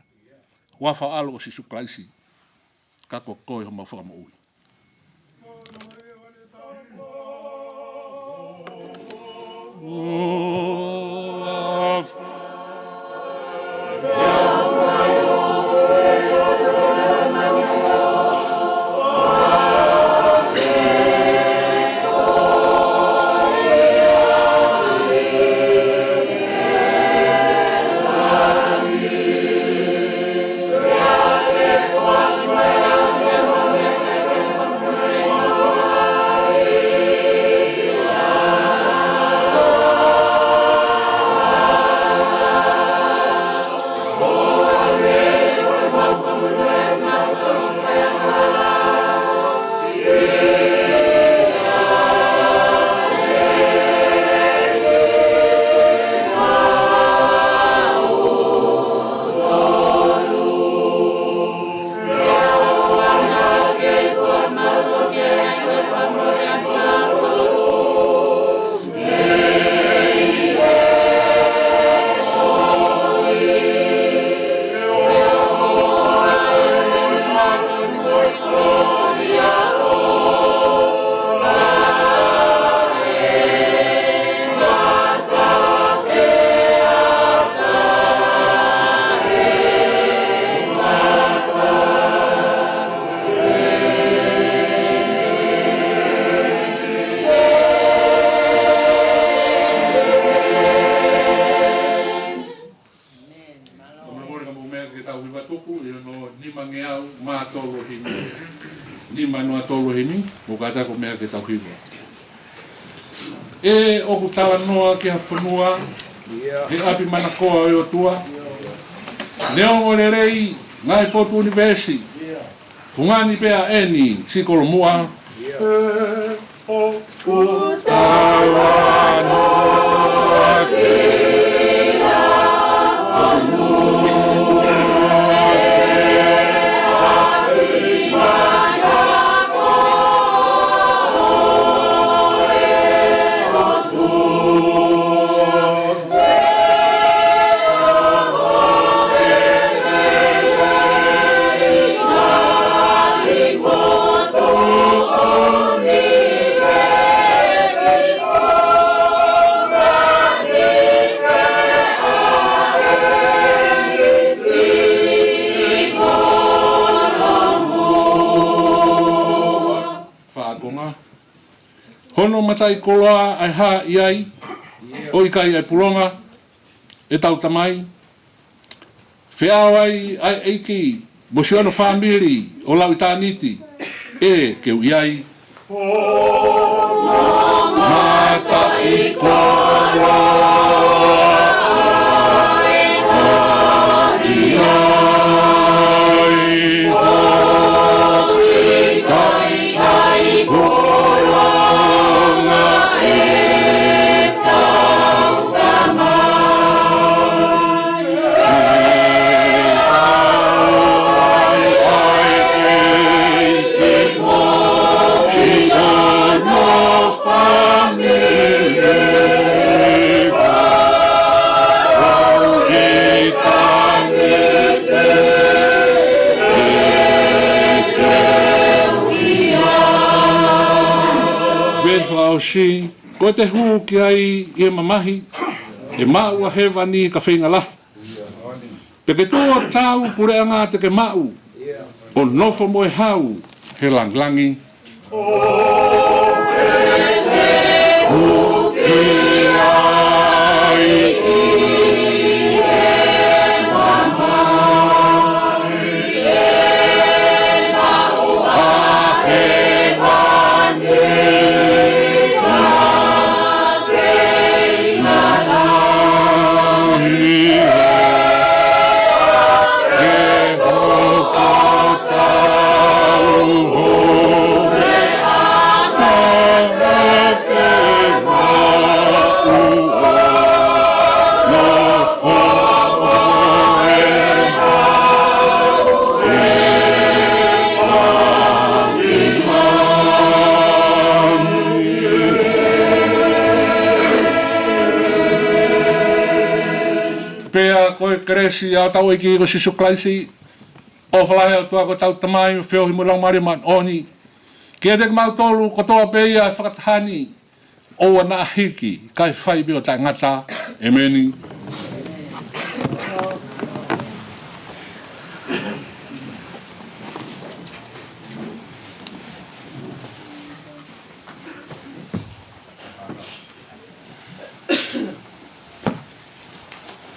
Huafa ʻo e ʻAlo ko Sīsū Kalaisi, ka ko koe homau Fakamoʻui. Ko e mole ka mou meʻa ke tau hiva tuku ʻi hono nimangeau mā tolu himi. Nima noa tolu himi, mou kātaki ʻo meʻa ke tau hiva. ʻE ʻoku talanoa ki ha fonua, he ʻapi manakoa ʻo e ʻOtua. Neongo lelei ngaahi potu ʻunivēsi, fungani pē ʻa eni siʻi kolomuʻa. ʻOku talanoa ki ha fonua, Fakakonga. Hono mataʻikoloa ʻa e hā ʻi ai, ʻo ʻikai ʻa e pulonga, ʻetau Tamai, feʻao ai ʻa e ʻEiki mo siʻono fāmili ʻo lauʻitāniti, ʻe ke u ʻi ai. Mataʻikoloa ʻi ai, ʻo ʻikai ʻa e pulonga, ʻetau Tamai. Veesi fakaʻosi, ko ʻete hū ki ai ʻi he mamahi, ʻe maʻu ʻa hēvani ka feinga lahi. Pea ke tuʻu ʻo tau puleʻanga te ke maʻu, ʻo nofo mo e hau he langilangi. Pea ko e kelesi ʻa hotau ʻEiki ko Sīsū Kalaisi, ʻOfa lahi ʻa e ʻOtua ko hotau Tamai, feohi mo e Laumālie Māʻoniʻoni, ke ʻiate kimautolu kotoa pē ia ʻa e fakataha ni, ʻoua naʻa hiki, kae fai pē ʻo taʻengata. ʻEmeni.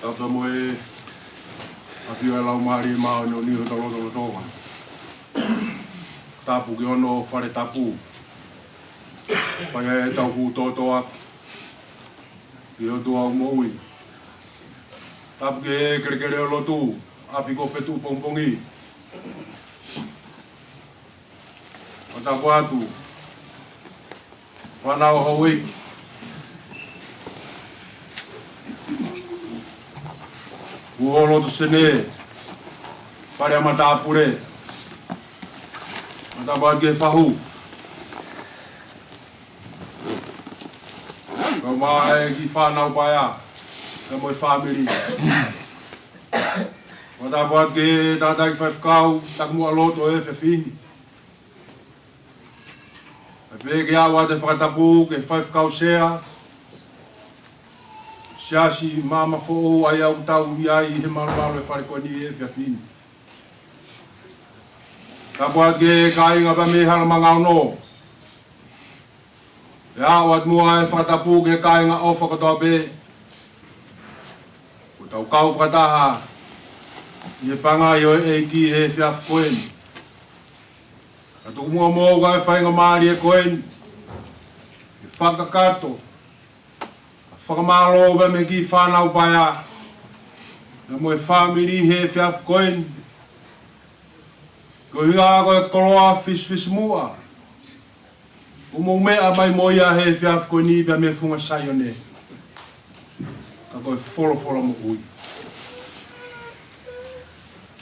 Tapu mo e ʻafio ʻa e Laumālie Māʻoniʻoni ʻi hotau lotolotonga. Tapu ki hono fale tapu. Pea ʻi ai ʻetau kū tōtōaki ki he ʻOtua ʻoku moʻui. Tapu ki he kelekele ʻo e lotu, ʻapi ko Fetuʻu pongipongi. ʻO tapu atu fānau houʻeiki, uho loto sene, fale ʻa matāpule. ʻO tapu atu ki he fahu, kae ʻumaʻā e kiʻi fānau paea, kae mo e fāmili. ʻO tapu atu ki he tangataʻeiki faifekau, taki muʻa lotu ʻo e efiafi ni. Pea pehē ke aʻu atu e fakatapu ki he faifekau sea Siasi Maama Foʻou, ʻa ia ʻoku tau ʻi ai he malumalu e fale ko eni he efiafi ni. Tapu atu ki he kāinga pea mei Halamaʻaneʻi. Pea aʻu atu muʻa e fakatapu ki he kāinga ʻofa kotoa pē. Kuo tau kau fakataha ʻi he pangai ʻo e ʻEiki he efiafi ko eni. Ka tuku muʻa moʻoku ʻa e faingamālie ko eni ke fakakakato ʻa e fakamālō pea mei he kiʻi fānau paea, kae mo e fāmili he efiafi ko eni. Ko e ʻuhinga ko e koloa fisifisimuʻa ʻoku mou meʻa mai mo ia he efiafi ko eni pea mei he funga Saione. Ka ko e folofola moʻui.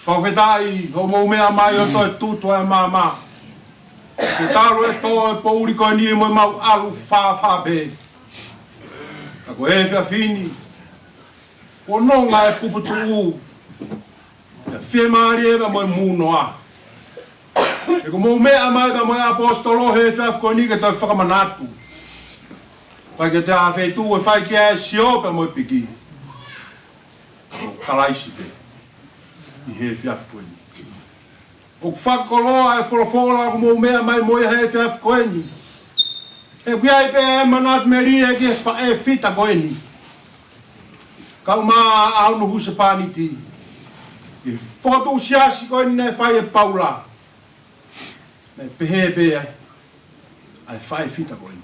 Fakafetaʻi hoʻomou meʻa mai ʻo toe tutu ʻa e maama. Ke talu e tō e poʻuli ko eni mo ʻemau ʻalu fāfā pē. Ka ko e efiafi ni, kuo nonga e puputuʻu, ʻa e fiemālie pea mo e mūnoa. He kuo mou meʻa mai pea mo e ʻaposetolo he efiafi ko eni ke toe fakamanatu. Pea ke te ʻa e feituʻu ʻe fai ki ai e sio pea mo e piki, ko Kalaisi pē ʻi he efiafi ko eni. ʻOku fakakoloa e folofola ʻoku mou meʻa mai mo ia he efiafi ko eni. He ʻoku ʻi ai pē e manatu melie ki he faʻē fita ko eni, kae ʻumaʻā hono husepāniti. Ki he fokotuʻu siasi ko eni naʻe fai ʻe Paula, naʻe pehē pē ai ʻa e faʻē fita ko eni.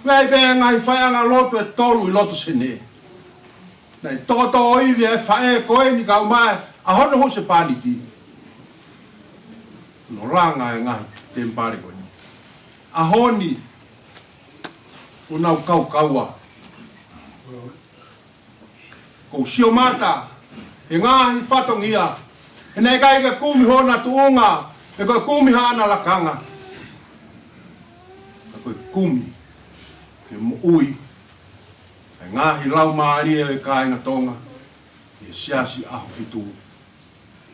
ʻOku ʻi ai pē ngaahi faiʻanga lotu ʻe tolu ʻi loto sene. Naʻe toʻotoʻo ivi e faʻē ko eni kae ʻumaʻā hono husepāniti, hono langa e ngaahi temipale ko eni. ʻAho ni, ʻoku nau kaukaua. ʻOku ou sio mata he ngaahi fatongia, he naʻe ʻikai ke kumi hona tuʻunga, pe ko e kumi haʻana lakanga. Ka ko e kumi ke moʻui e ngaahi laumālie ʻo e kāinga Tonga ʻi he Siasi ʻAhofitu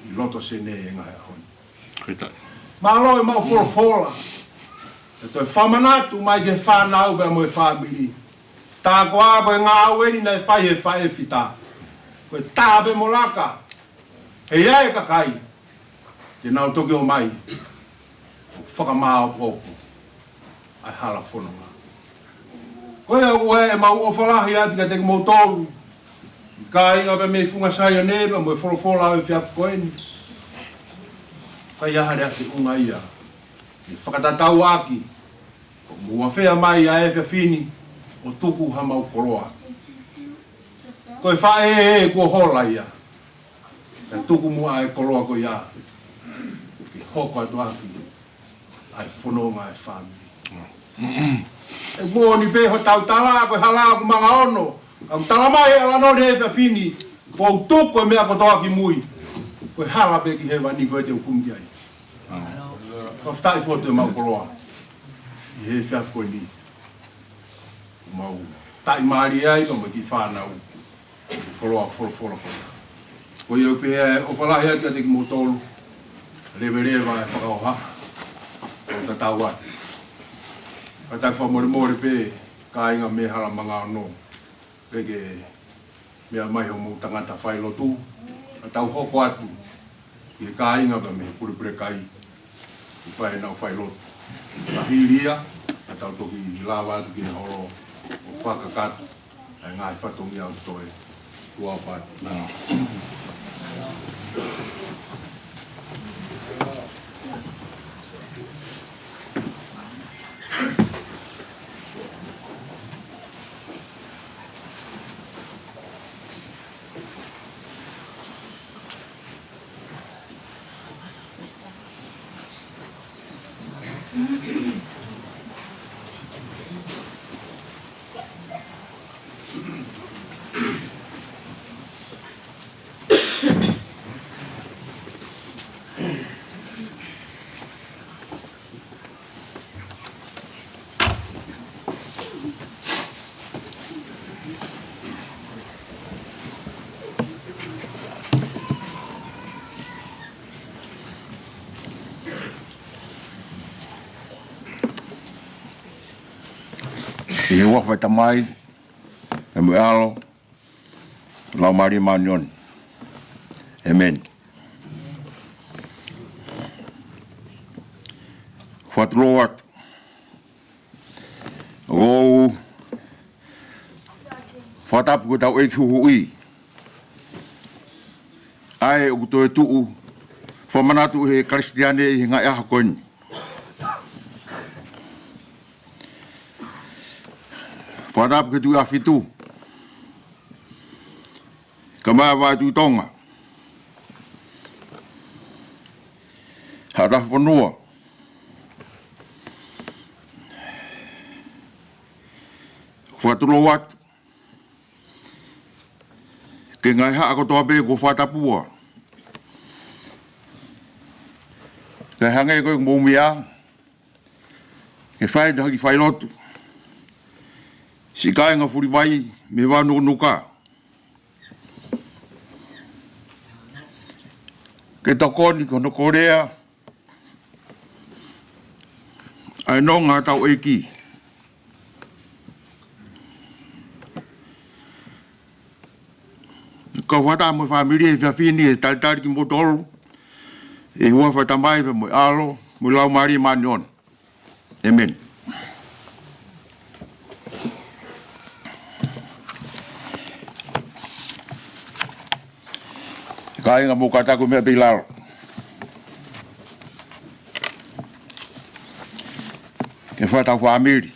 ʻi loto sene he ngaahi ʻaho ni. Mālō e maʻu folofola ʻe toe fakamanatu mai ki he fānau pea mo e fāmili. Tā koā ko e ngāue eni naʻe fai he faʻē fita, ko e tā pē mo laka. He ʻi ai e kakai te nau toki ō mai ʻo fakamāopoopo ʻa e hala fononga. Ko ia ʻoku ʻi ai ʻemau ʻofa lahi atu kiate kimoutolu, kāinga pea mei he funga Saione pea mo e folofola ʻo e efiafi ko eni. Ka ʻi ai ha lea feʻunga ia ke fakatatau ʻaki, ʻoku mou ʻafea mai ʻa e efiafi ni ʻo tuku hamau koloa. Ko e faʻē ē kuo hola ia, kae tuku muʻa e koloa ko ia ke hoko atu ʻaki ʻa e fononga e fāmili. ʻE moʻoni pē hotau tala, ko e hala ʻoku manga ono, ka ʻoku tala mai ʻe ʻAlanoni he efiafi ni, kuo u tuku e meʻa kotoa ki mui. Ko e hala pē ki hēvani ko ē te u kumi ki ai. Fakafetaʻi foki ʻemau koloa ʻi he efiafi ko eni. Mau taʻimālie ai pea mo e kiʻi fānau. Koloa folofola ko ia. Ko ia pē ʻoku ou fakaʻamu atu kiate kimoutolu, leveleva e fakahoha, ʻo tatau atu. Ka tau fakamolemole pē, kāinga mei Halamanga ono, pea ke meʻa mai hoʻomou tangata failotu, ka tau hoko atu ki he kāinga pea mei Pulepulekai, ʻi fai ʻenau failotu. Ka hili ia, ka tau toki lava atu ki he holo ʻo fakakakato ʻa e ngaahi fatongia ʻoku toe tuʻu ʻa patu. ʻI he huafa ʻo e Tamai, pea mo e ʻAlo, Laumālie Māʻoniʻoni. ʻĒmeni. Fakatulou atu. ʻOku ou fakatapu ki hotau ʻEiki Huhuʻi, ʻa ē ʻoku toe tuʻu fakamanatu ʻe he Kalisitiane ʻi he ngaahi ʻaho ko eni. Fakatapu ki he Tuʻi ʻAhofitu, Kaeʻumaʻā ʻa e Tuʻi Tonga, Haʻa Tahafonua. Fakatulou atu ki he ngaahi haʻa kotoa pē kuo fakatapua, kae hangē ko e mou meʻa ke fai ʻeta kiʻi failotu. Siʻi kāinga Fulivai mei Vavanukunuka, ke tokoni ki hono kolea ʻa e nonga ʻa hotau ʻEiki. Kau fakataha mo e fāmili he efiafi ni, ʻe talitali kimoutolu ʻi he huafa ʻo e Tamai pea mo e ʻAlo mo e Laumālie Māʻoniʻoni. ʻĒmeni. Kāinga, mou kātaki ʻo meʻa pē ʻi lalo, ke fai ʻetau fāmili.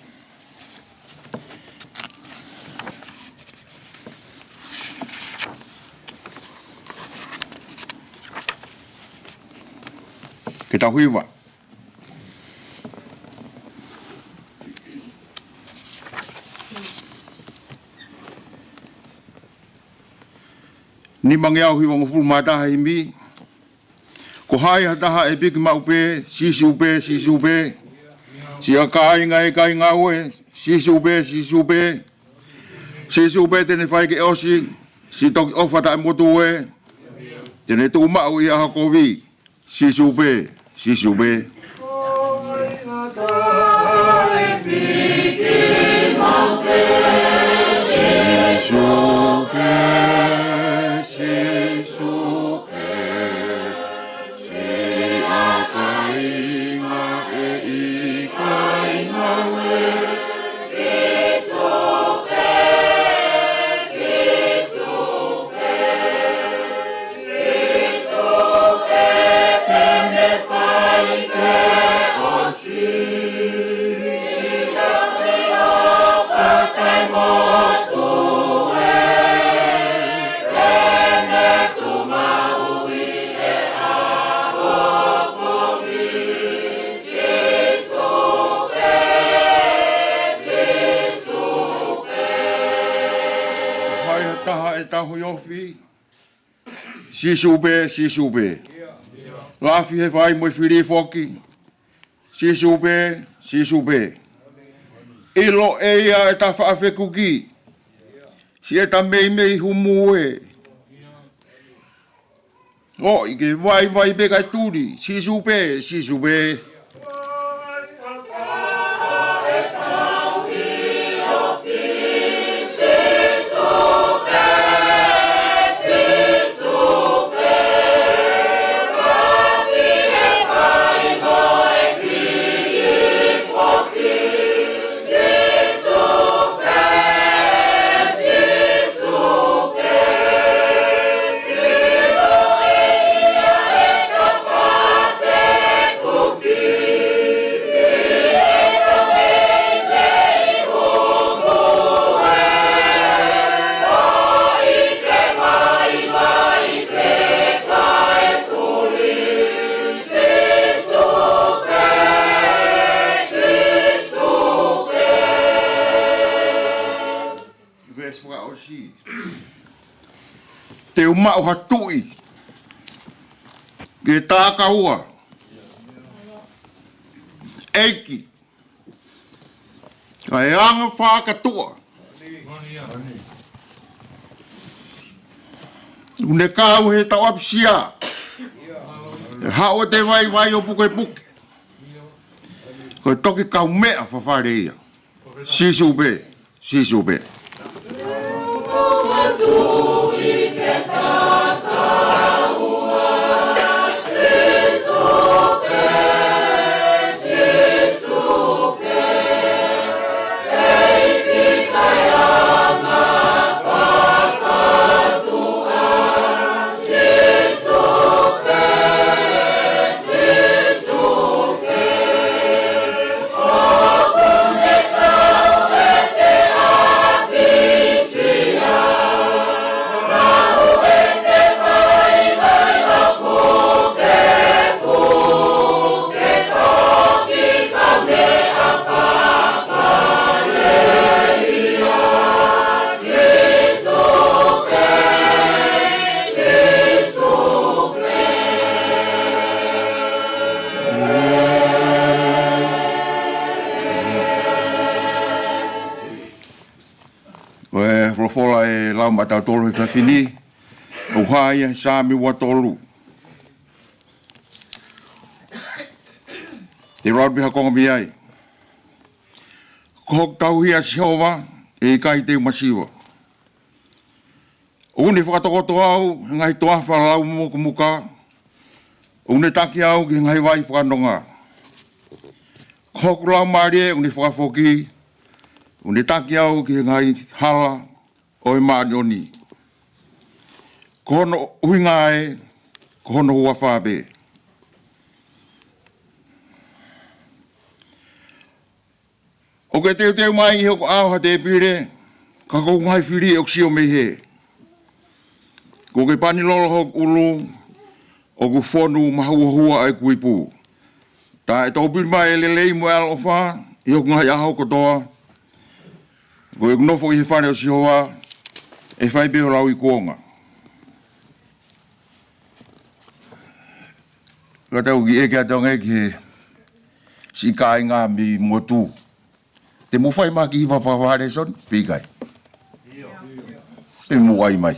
Ke tau hiva. Nimangeau hivangofulu mā taha, himi. Ko hai ha taha ʻe piki maʻu pē, Sīsū pē, Sīsū pē. Siʻa kāinga ʻe kāinga ue, Sīsū pē, Sīsū pē. Sīsū pē te ne fai ke ʻosi siʻi toki ʻofa taʻemotu ē, te ne tuʻu maʻu ʻi he ʻaho kovi. Sīsū pē, Sīsū pē. Sīsū pē, Sīsū pē. Siʻa kāinga ʻe kāinga ue, Sīsū pē, Sīsū pē, Sīsū pē te ne fai ke ʻosi. Siʻa kāinga ʻoku fakamotu ē, te ne tuʻu maʻu ʻi he ʻaho kovi. Sīsū pē, Sīsū pē. Ko hai ha taha ʻe tauhi ofi, Sīsū pē, Sīsū pē. Lafi he fai mo e fili foki, Sīsū pē, Sīsū pē. ʻIlo ʻe ia ʻeta faʻa fekuki, siʻeta meimei humu ē. ʻOi ke vaivai pē kae tuli, Sīsū pē, Sīsū pē. Veesi fakaʻosi. Te u maʻu ha tuʻi ke takaua, ʻEiki, ʻa e anga fakatuʻa. ʻOku ne kau he tauʻapisia, ʻe haʻu ʻo te vaivai ʻo pukepuke. Ko e toki kaumeʻa fafale ia. Sīsū pē, Sīsū pē. Ko e folofola ʻe lau maʻatautolu he efiafi ni, ʻoku hā ia he Saame ua tolu. Te u lau pē ha konga mei ai. Ko hoku tauhi ʻa Sihova, ʻe ʻikai te u masiva. ʻOku ne fakatokoto au he ngaahi toafa laumukomuka, ʻoku ne taki au ki he ngaahi vai fakanonga. Ko hoku laumālie ʻoku ne fakafoki, ʻoku ne taki au ki he ngaahi hala ʻo e māʻoniʻoni. Ko hono ʻuhinga ē, ko hono huafa pē. ʻOku ke teuteu mai ʻi hoku ʻao ha tēpile, ka ko hoku ngaahi fili ʻoku sio mei hē. Kuo ke pani lolo hoku ʻulu, ʻoku fonu mahuohua ʻa ʻeku ipu. Tā ʻe toupili mai ʻa e lelei mo e ʻaloʻofa ʻi hoku ngaahi ʻaho kotoa. Ko ʻeku nofo ʻi he fale ʻo Sihova, ʻe fai pē hoʻo lauikuonga. Ka tau kiʻi ʻeke atu ange ki he siʻi kāinga mei motu. Te mou fai mai ha kiʻi hiva fakavālesoni, pe ʻikai? Pe mou ʻai mai.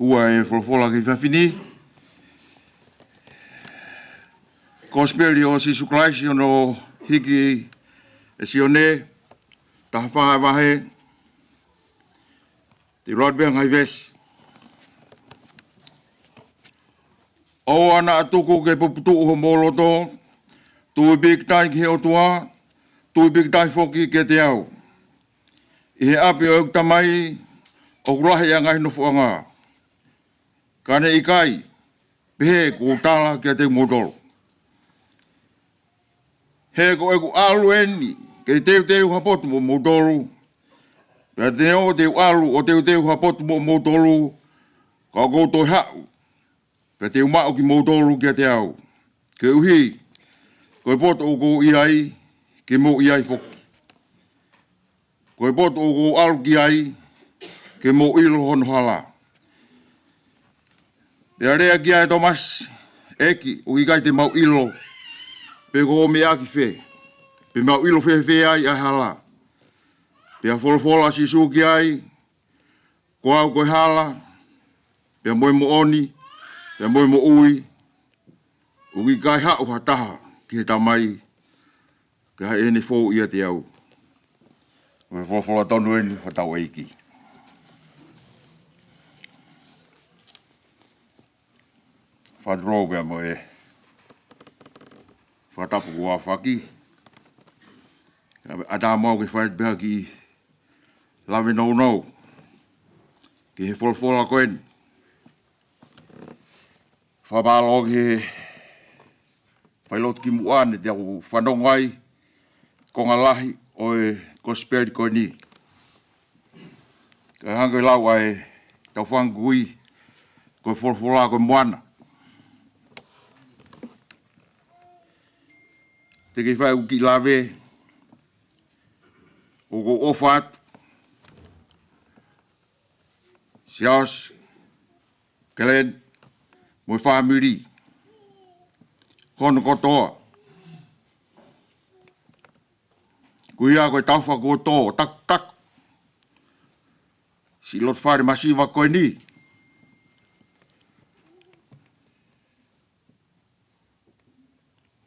ua e folofola ki he efiafi ni. Kosipeli ʻo Sīsū Kalaisi ʻo ne hiki ʻe Sione, taha fā e vahe. Te u lau pē ngaahi veesi. ʻOua naʻa tuku ke puputuʻu homou loto, tui pīkitai ki he ʻOtua, tui pīkitai foki kiate au. ʻI he ʻapi ʻo ʻeku Tamai ʻoku lahi ʻa e ngaahi nofoʻanga. Ka ne ʻikai, pehē ʻoku ou tala kiate kimoutolu. He ko ʻeku ʻalu eni ke teuteu ha potu moʻomoutolu. Pea te u, te u ʻalu ʻo teuteu ha potu moʻomoutolu, ka ʻoku ou toe haʻu, pea te u maʻu kimoutolu kiate au. Koeʻuhi ko e potu ʻoku ou ʻi ai, ke mou ʻi ai foki. Ko e potu ʻoku ou ʻalu ki ai, ke mou ʻilo hono hala. Pea lea ki ai ʻa Tōmasi, ʻEiki, ʻoku ʻikai te mau ʻilo pe ko hoʻo meʻa ki fē, pe mau ʻilo fēfē ai ʻa e hala. Pea folofola ʻa Sīsū ki ai, Ko au ko e hala, pea mo e moʻoni, pea mo e moʻui. ʻOku ʻikai haʻu ha taha ki he Tamai, ka ʻi heʻene fou ʻiate au. Ko e folofola tonu eni ʻa hotau ʻEiki. Fakatulou pea mo e fakatapu kuo aofaki. ʻAtā mau ke fai pē ha kiʻi lave nounou ki he folofola ko eni. Fakapālō ki he failotu kimuʻa ne te u fanongo ai konga lahi ʻo e kosipeli ko eni. Ka hangē ko e lau ʻa e tauhi fanga kui, ko e folofola ko e moana. Te ke fai ʻeku kiʻi lave, ʻoku ou ʻofa atu. Siaosi, Kelen, mo e fāmili hono kotoa. Ko ia ko e tauhi fanga kui ʻo tō, takutaku. Siʻi loto fale masiva ko eni.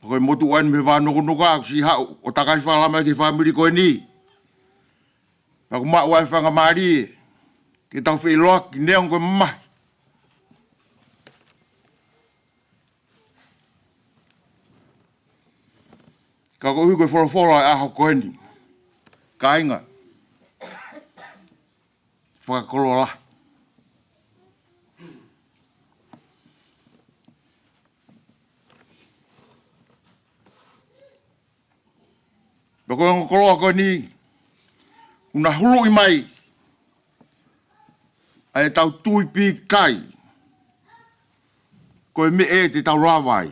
Ko e motuʻa eni mei he vā nukunuku ʻoku siʻi haʻu ʻo takai fakalangi ki he fāmili ko eni. Pea ʻoku maʻu ai e faingamālie ke tau feʻiloaki neongo ko e mamahi. Ka koeʻuhi ko e folofola ʻo e ʻaho ko eni. Kāinga. Fakakoloa lahi. Pea ko e ongo koloa ko eni, ʻoku na huluʻi mai ʻa e tau tui pīkitai. Ko e meʻa ē te tau lava ai.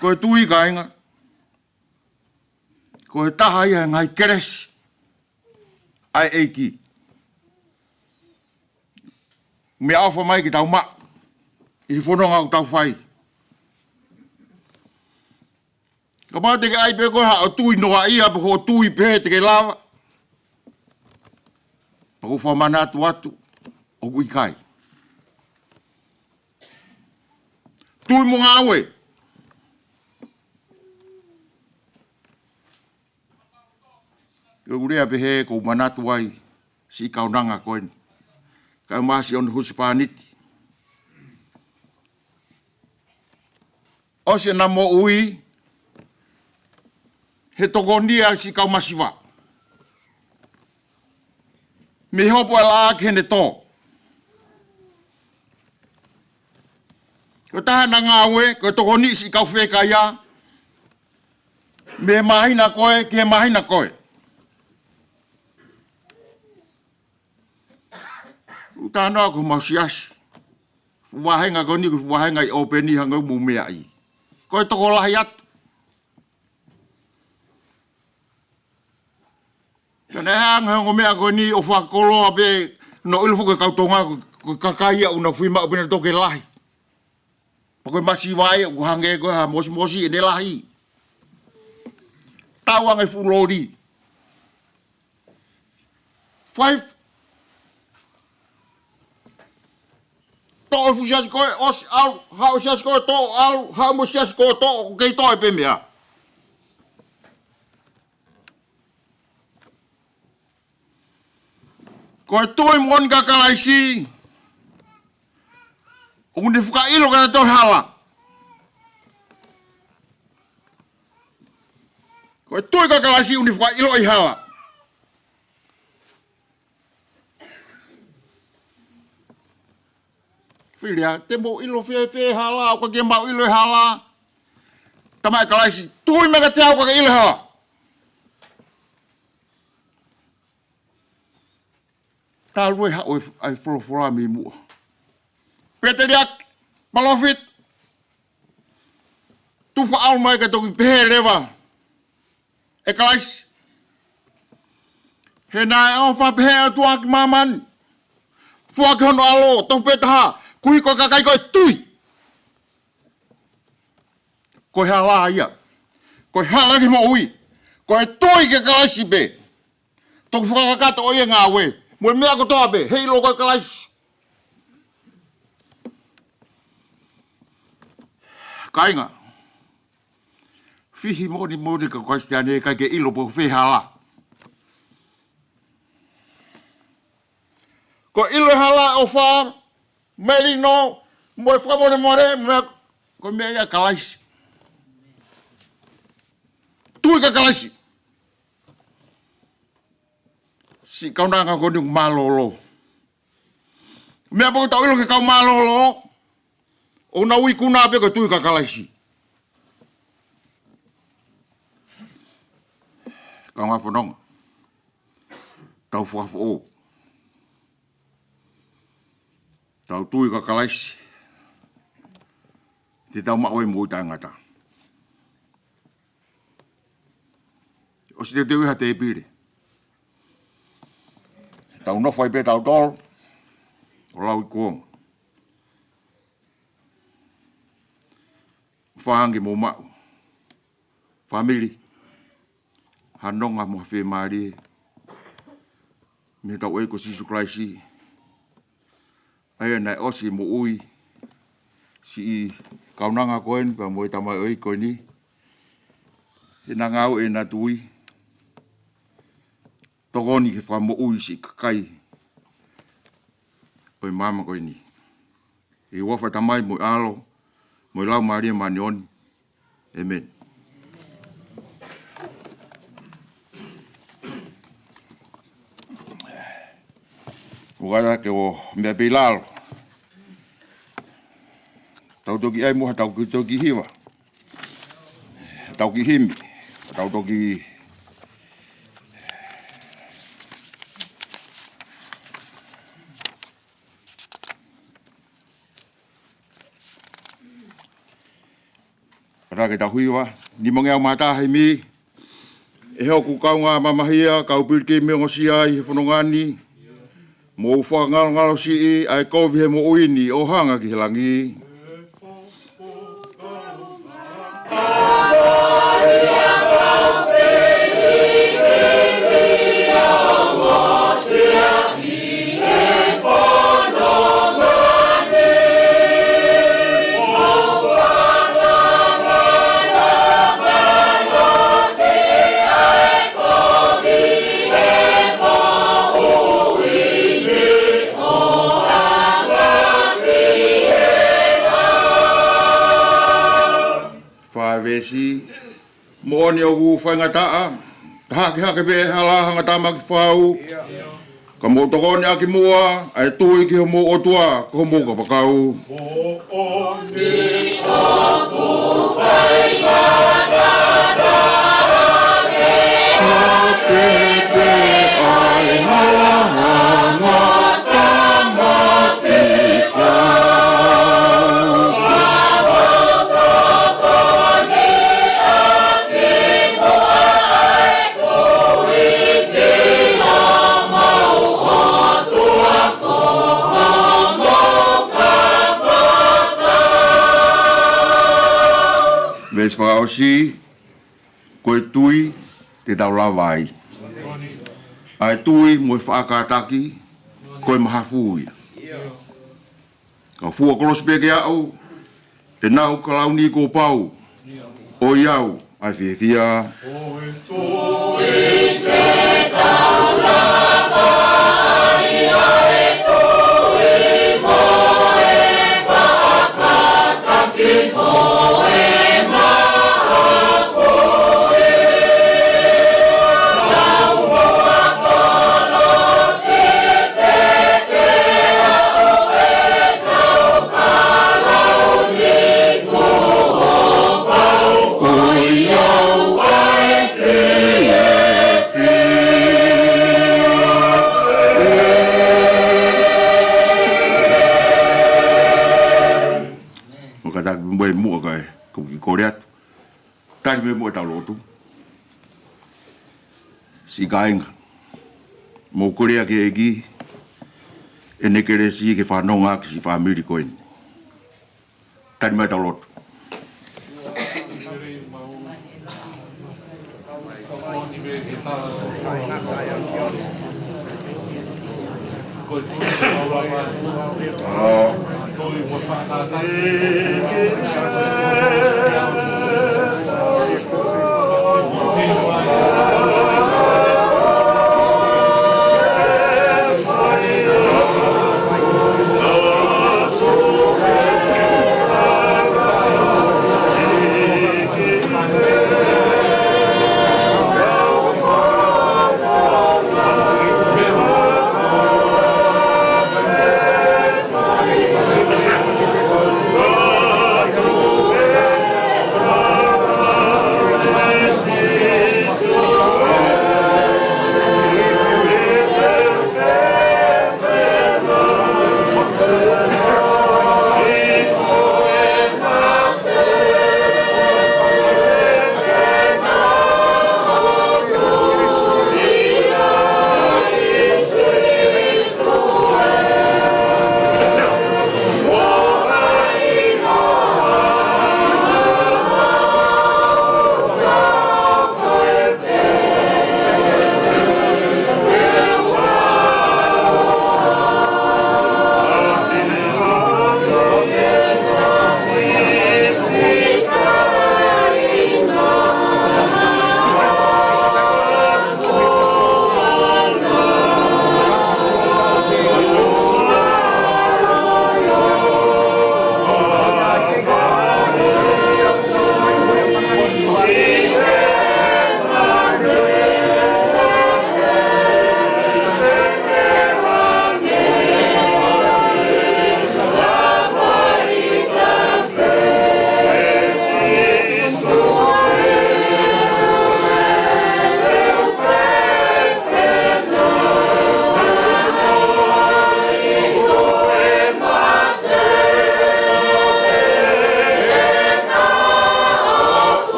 Ko e tui kāinga. Ko e taha ia e ngaahi kelesi ʻa e ʻEiki. Meʻaʻofa mai ke tau maʻu ʻi he fononga ʻoku tau fai. Kapau te ke ʻai pē koe haʻo tui noaʻia pe ko hoʻo tui pē te ke lava. Pea ʻoku ou fakamanatu atu, ʻoku ʻikai. Tui mo ngāue. Ke u lea pē he ʻoku ou manatu ai siʻi kaunanga ko eni. Kae ʻumaʻā siʻono husepāniti. ʻOsi ʻena moʻui he tokoni ʻa siʻi kau masiva. Mei hopo ʻa e laʻā ki heʻene tō. Ko e taha ʻena ngāue, ko e tokoniʻi siʻi kau fiekaia. Mei he māhina ko ē ki he māhina ko ē. ʻOku ou talanoa ko homau siasi. Fuʻu vāhenga ko eni, ko e fuʻu vāhenga ʻi ʻōpeni hangē ʻoku mou meaʻi. Ko e tokolahi atu. Ka naʻe hanga ʻe he ongo meʻa ko eni ʻo fakakoloa pē, naʻa nau ʻilo foki ʻe he kau Tonga ko, ko e kakai ia ʻoku nau fie maʻu pē nautolu ke lahi. Pea ko e masiva ia ʻoku hangē ko ha mosimosi ʻene lahi. Tau ange fuʻu loli. Five. Toʻo e fuʻu siasi ko ē, ʻosi ʻalu, haʻu e siasi ko ē, toʻo ʻalu, haʻu mo e siasi ko ē, toʻo, ʻoku kei toʻo pē meʻa. Ko e tui moʻoni kia Kalaisi, ʻoku ne fakaʻilo kiate kitautolu e hala. Ko e tui kia Kalaisi, ʻoku ne fakaʻilo e hala. Fili ā, te mou ʻilo fēfē e hala, ʻoku ʻikai ke mau ʻilo e hala. Tamaiki Kalaisi, tui mai kiate au ka ke ʻilo e hala. Talu e haʻu e, ʻa e folofola mei muʻa. Pēteliake, palōfita, tufa ʻalu mai ka toki pehē leva ʻe Kalaisi. He naʻe ʻofa pehē ʻa e ʻOtua ki māmani, foaki hono ʻAlo, tofu pē taha, koeʻuhi ko e kakai ko ē ʻe tui. Ko e hala ia. Ko e hala ki he moʻui. Ko e tui kia Kalaisi pē. Toki fakakakato ʻo ia ngāue mo e meʻa kotoa pē, heiʻilo ko ē ʻa Kalaisi. Kāinga, fihi moʻoni moʻoni ka ko e Kalisitiane ʻikai ke ʻilo pe ko fē e hala. Ko e ʻilo e hala, ʻofa, melino, mo e fakamolemole, mo e, ko e meʻa ia ʻa Kalaisi. Tui kia Kalaisi. Siʻi kaunanga ko eni ʻoku mālōlō. Meʻa pē ʻoku tau ʻilo ki he kau mālōlō, ʻoku nau ikuna pē ko e tui kia Kalaisi. Kaungā fononga, tau fakafoʻou. Tau tui kia Kalaisi, te tau maʻu ai e moʻui taʻengata. ʻOsi teuteuʻi ha tēpile, tau nofo ai pē tautolu ʻo lau ʻi kuonga. Fāngi mo maʻu, fāmili, ha nonga mo ha fiemālie mei hotau ʻEiki ko Sīsū Kalaisi, ʻa ia naʻe ʻosi e moʻui siʻi kaunanga ko eni pea mo e tamaioʻeiki ko eni, he naʻa ngāue ʻena tui, tokoni ke fakamoʻui siʻi kakai ʻo e māmani ko eni. ʻI he huafa ʻo e Tamai mo e ʻAlo mo e Laumālie Māʻoniʻoni. ʻĒmeni. ʻOua ʻe ke ō meʻa pē ʻi lalo. Tau toki ʻai muʻa ha tau ki toki hiva. Tau ki himi. Tau toki Ka ke tau hiva, nimangeau mā taha himi. ʻE hoku kaungā mamahia, kau pilikimi ongosia ʻi he fononga ni. Mou fakangalongalo siʻi ʻa e kovi he moʻui ni ʻo hanga ki he langi. Fā veesi. Moʻoni ʻoku faingataʻa, ka hakehake pē hala hangatama ki fau. Ka mou tokoni ʻaki muʻa ʻa e tui ki homou ʻOtua ko homou kapakau. Moʻoni ʻoku faingataʻa, ka hakehake pē ʻa e hala hangatama ki fau. Veesi fakaʻosi, ko e tui te tau lava ai. ʻa e tui mo e faʻa kātaki, ko e mahafu ia. Ka fua kolosi pē ke aʻu, ʻenau kalauni kuo pau, ʻoiauē ʻa e fiefia. ʻO kātaki mo e muʻa kae, ko ki kole atu. Tali mo e muʻa ʻetau lotu. Siʻi kāinga, mou kole ʻa e ʻEiki ʻene kelesi ke fanongo ki siʻi fāmili ko eni. Tali mai ʻetau lotu.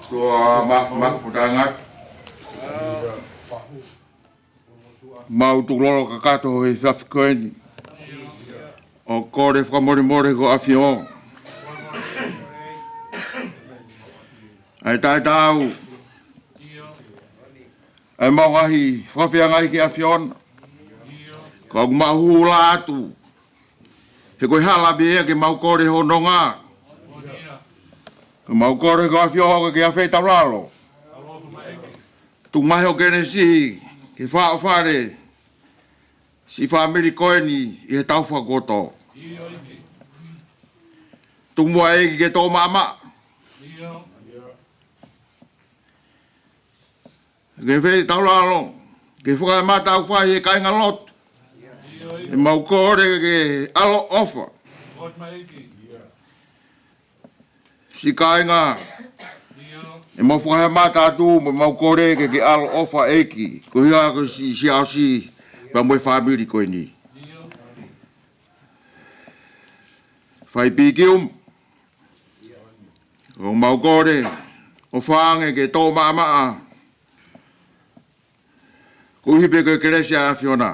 Tuʻa māfimafi mo tangata. Mau tukulolo kakato he efiafi ko eni ʻo kole fakamolemole ki ho ʻAfio ʻa e taʻetaau, ʻa e mau ngaahi fakafeangai ki he ʻAfiona. Ka ʻoku mau hū atu he ko e hala pē ia ke mau kole ho nonga. Ka mau kole ki ho ʻAfio ke ke afeʻi taulalo. Tuku mai ho kelesi ke fakaʻofaʻia siʻi fāmili ko eni ʻi he taʻu fakakotoa. Tuku muʻa ʻEiki ke tō maʻamaʻa ke afeʻi taulalo, ke fakaemata au fai e kāingalotu. ʻE mau kole ke ke ʻaloʻofa. Siʻi kāinga, ʻemau fakahēmata atu mo ʻemau kole ke ke ʻaloʻofa ʻEiki, ko ia ko siʻi Siaosi pea mo e fāmili ko eni. Fai pikium, ʻoku mau kole, ʻofa ange ke tō maʻamaʻa, koeʻuhi pē ko e kelesi ʻa e ʻAfiona.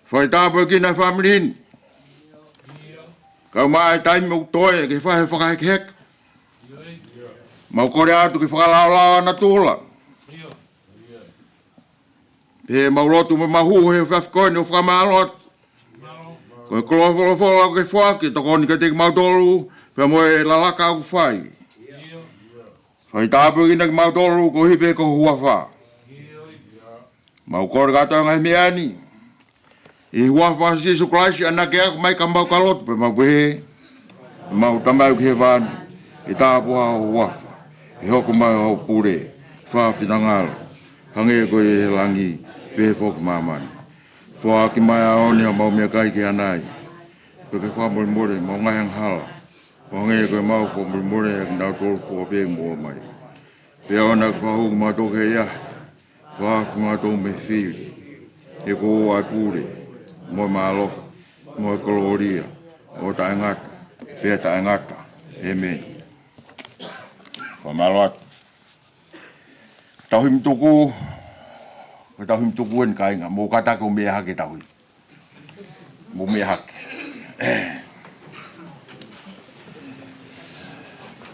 Fai tāpuekina e fāmili ni. Kau mai taimi ʻoku toe ke fai he fakahekeheke. Mau kole atu ke fakalaolao ʻa natula. Pea mau lotu mo mau hū he efiafi ko eni ʻo fakamālō atu. Ko e koloa folofola ʻoku ke foaki, tokoni kiate kimautolu pea mo e lalaka ʻoku fai. Fai tāpuekina kimautolu koeʻuhi pē ko ho huafa. Mau kole kātoa e ngaahi meʻa ni ʻi he huafa ʻo Sīsū Kalaisi, ʻa ia naʻa ke ako mai ka mau ka lotu pea mau pehē, ʻEmau Tamai ʻoku ʻi hēvani, ke tāpuhā ho huafa, ke hoko mai hoʻo pule, fakafinangalo, hangē ko ia ʻi he langi, pehē foki ʻi māmani. Foaki mai ʻAho ni haʻamau meʻakai ki he ʻanai, pea ke fakamolemole ʻemau ngaahi angahala, ʻo hangē ko ʻemau fakamolemole ʻa kinautolu fua pē mo mai. Pea ʻoua naʻa ke fakahū kimautolu ki he ʻahiʻahi, fakahaofi kimautolu mei he fili. He ko hoʻo ʻa e pule, mo e mālohi, mo e kolōlia, ʻo taʻengata pea taʻengata. ʻĒmeni. Fakamālō atu. Tauhi mo tuku, ko e tauhi mo tuku eni kāinga, mou kātaki ʻo meʻa hake e tauhi. Mou meʻa hake.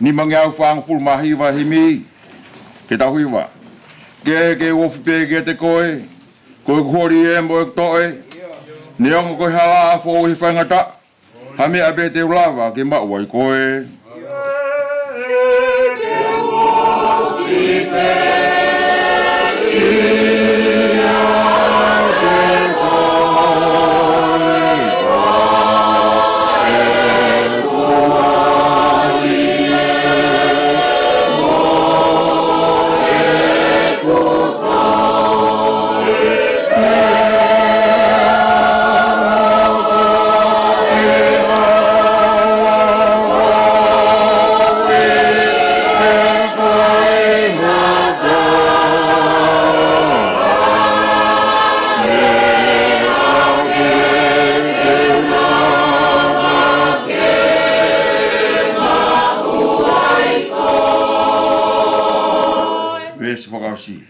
Nimangeau fāngofulu mā hiva, himi ke tau hiva. Ke, ke u ofi pē kiate koe, ko ʻeku holi ē mo ʻeku toʻe. Neongo ko e hala ʻa foʻou ʻi he faingataʻa, ha meʻa pē te u lava ke maʻu ai koe. Veesi fakaʻosi.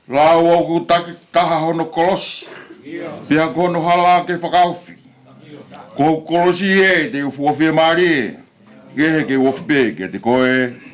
Lau ʻoku taki taha hono kolosi, pea ko hono hala ke fakaofi. Ko hoku kolosi ē te u fuofia mālie, kehe ke u ofi pē kiate koe.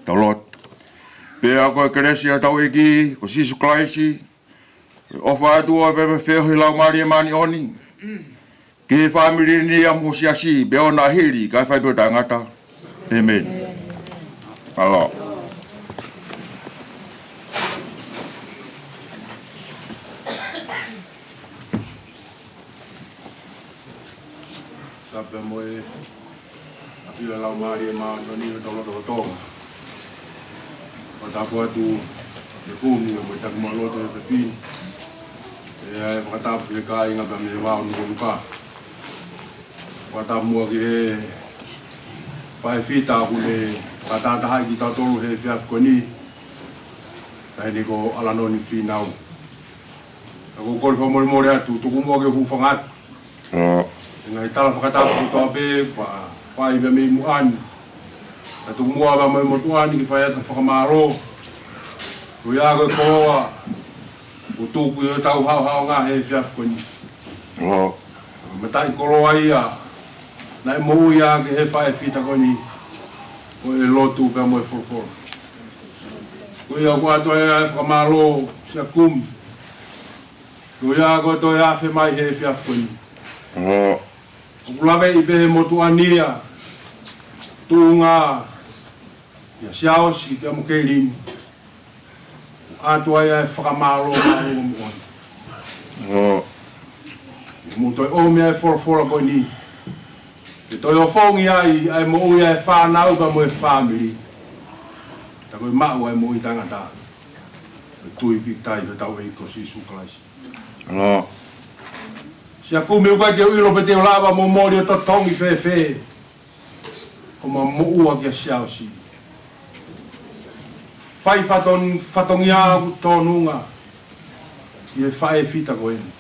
Tau lotu. Pea ko e kelesi ʻa hotau ʻEiki ko Sīsū Kalaisi, ʻofa ʻa e ʻOtua pea mo e feohi ʻa e Laumālie Māʻoniʻoni, ke fāmili ni ʻa mo ho siasi, pea ʻoua naʻa hili, kae fai pē ʻo taʻengata. ʻĒmeni. Mālō. Tapu mo e ʻafio ʻa e Laumālie Māʻoniʻoni ʻi hotau loto kotoa. Fakatapu atu ki he kumi mo e taki māloto ʻi he efiafi ni. ʻE, ʻe fakatapu ki he kāinga pea mei he vao nukanuka. Fakatapu muʻa ki he faifita ʻoku ne fakatahatahaʻi kitautolu he efiafi ko eni. Taʻahine ko ʻAlanoni Fīnau. ʻOku ou kole fakamolemole atu, tuku muʻa ke u hūfanga atu. ʻE ngaahi tala fakatapu kotoa pē, fa-, fai pē mei muʻa ni. Ka tuku muʻa pea mo e motuʻa ni ke fai atu e fakamālō. Ko ia ko e koloa kuo tuku ʻi hotau haʻohaʻonga he efiafi ko eni. ʻO. Mataʻikoloa ia naʻe moʻui ʻaki he faʻē fita ko eni, ko e lotu pea mo e folofola. Ko ia ʻoku ʻoatu ai e fakamālō, Siakumi. Ko ia ko e toe afe mai he efiafi ko eni. ʻO. ʻOku laveʻi pē he motuʻa ni ʻa e tuʻunga ʻia Siaosi pea mo Keilini. ʻOatu ai e fakamālō, mālō mo ʻomi. ʻO. Mou toe ʻomi e folofola ko eni ke toe ofongi ai ʻa e moʻui ʻa e fānau pea mo e fāmili. Tā ko e maʻu ʻa e moʻui taʻengata, ko e tui pīkitai ʻi hotau ʻEiki ko Sīsū Kalaisi. ʻO. Siakumi, ʻoku ʻikai ke u ʻilo pe te u lava mo moli ʻo totongi fēfē hoʻoma moʻua kia Siaosi. Fai faton-, fatongia ʻoku tōnunga ʻi he faʻē fita ko eni.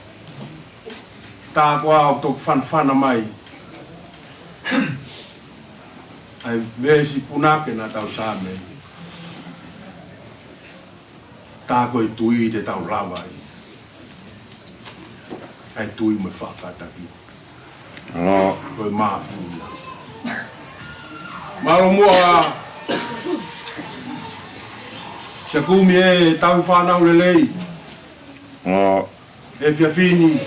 Tā ko ā ʻoku toki fanafana mai ʻa e veesi punake naʻa tau Saame. Tā ko e tui te tau lava ai. ʻA e tui mo e faʻa kātaki. ʻO. Ko e māfana. Mālō muʻa Siakumi, e tauhi fānau lelei. ʻO. Efiafi ni,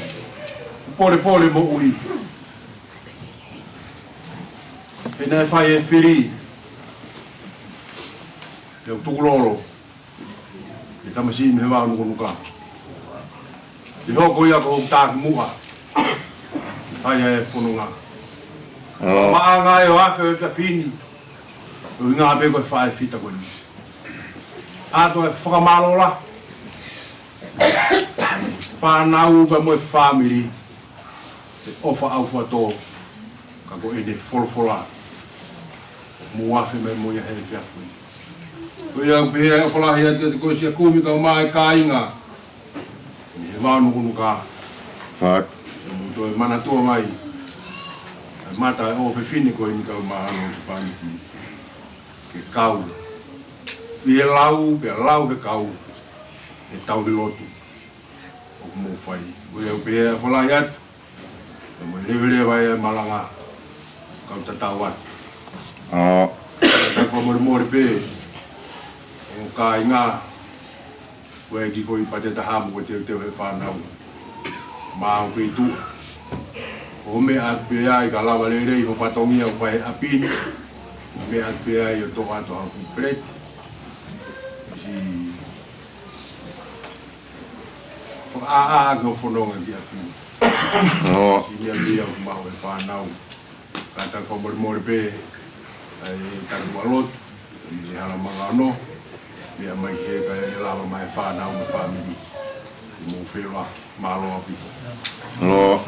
polepole moʻui. He naʻe fai e fili, pea u tukulolo e tamasiʻi mei he vao nukunuka. ʻI he hoko ia ko hoku taki muʻa, fai e fononga. ʻO. Maʻanga ʻo e afe ʻo e efiafi ni, ʻuhinga pē ko e faʻē fita ko eni. ʻOatu e fakamālō lahi, fānau pea mo e fāmili, he ʻofa ʻaufuatō, ka ko ʻene folofola, mou afe mai mo ia he efiafi ni. Ko ia ʻoku pehē ai ʻofa lahi atu kiate koe Siakumi kaeʻumaʻā e kāinga mei he vao nukunuka. Fat. Ke mou toe manatua mai ʻa e mata ʻo e ʻofefine ko eni kaeʻumaʻā hono husepāniti, ke kau ʻi he lau, pea lau he kau, he tauhi lotu ʻoku mou fai. Ko ia ʻoku pehē ai ʻofa lahi atu, pea mo e leveleva e malanga, kau tatau atu. ʻO. Ka fakamolemole pē, ʻo kāinga, ko e kiʻi foʻi pate taha mo e teuteu he fānau. Maʻu pē ʻi tuʻa. ʻO meʻa atu pē ai ka lava lelei hoʻo fatongia ʻoku fai he ʻapi ni. ʻO meʻa atu pē ai ʻo toʻo atu haʻo kiʻi peleti. Siʻi fakaʻāʻā ʻaki hoʻo fononga ki ʻapi ni. ʻO. Siʻi meʻa pē ia ʻoku maʻu ʻe he fānau. Ka tau fakamolemole pē, ʻa e takimuʻa lotu, ʻi he hala manga ono, meʻa mai ki he kae lava mai e fānau mo e fāmili. Mou feʻiloaki, mālō ʻaupito. ʻO.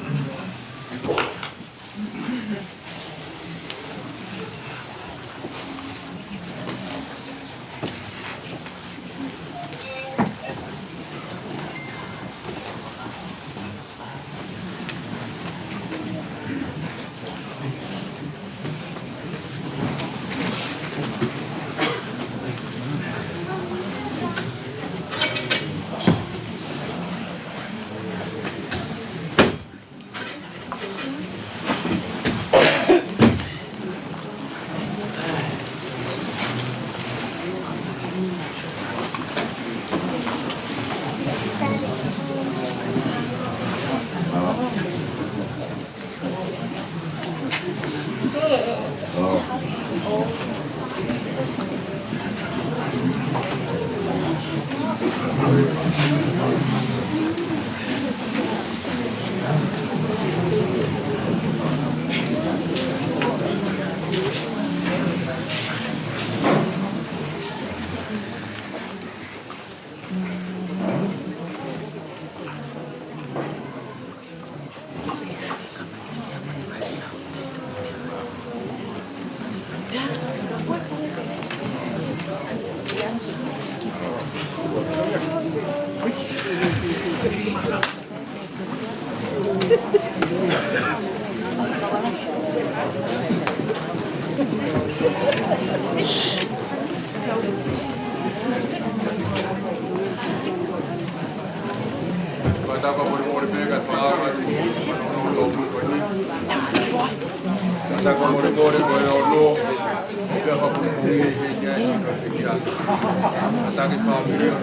Kātaki fāmili ʻo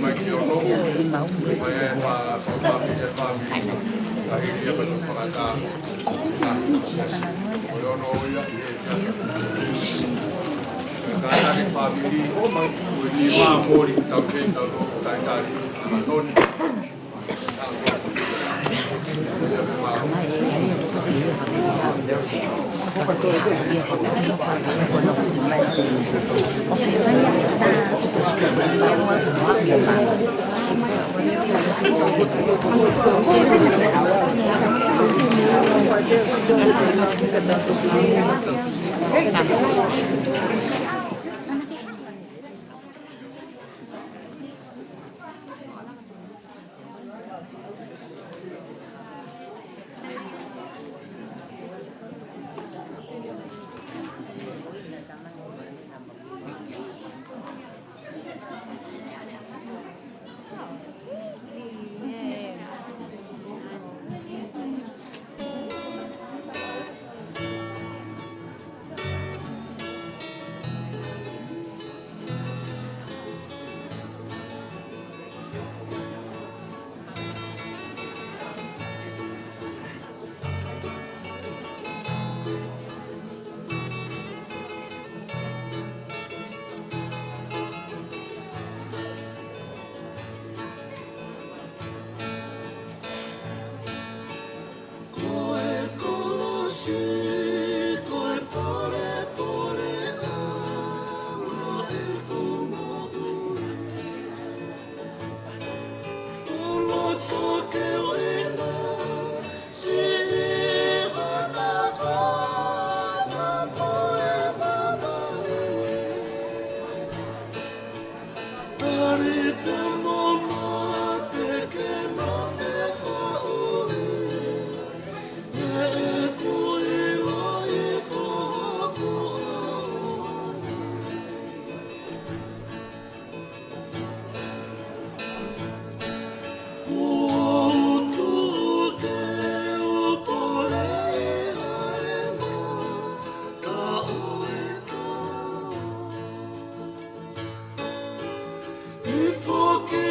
mai ki ʻolunga. Mai e fa-, fa-, fāmili, fāmili. Ka hili ia patu fakata. Ko e ono ia, ia, ia. Kātaki fāmili, ko e ni mā mori, tau kei tau no, tai tai, matoni. Ko e kolosi, ko e polepole ʻa e kolosi. Ko loto ke ʻoina, si i hana kona mo e mamahi. Tali pea mo mate ke mafefa ʻoe. He ʻeku ʻiloʻi ko hoku ʻauha. Kuo u tuʻu ke u poleʻi ʻa e mata ʻo e tau. ʻI foki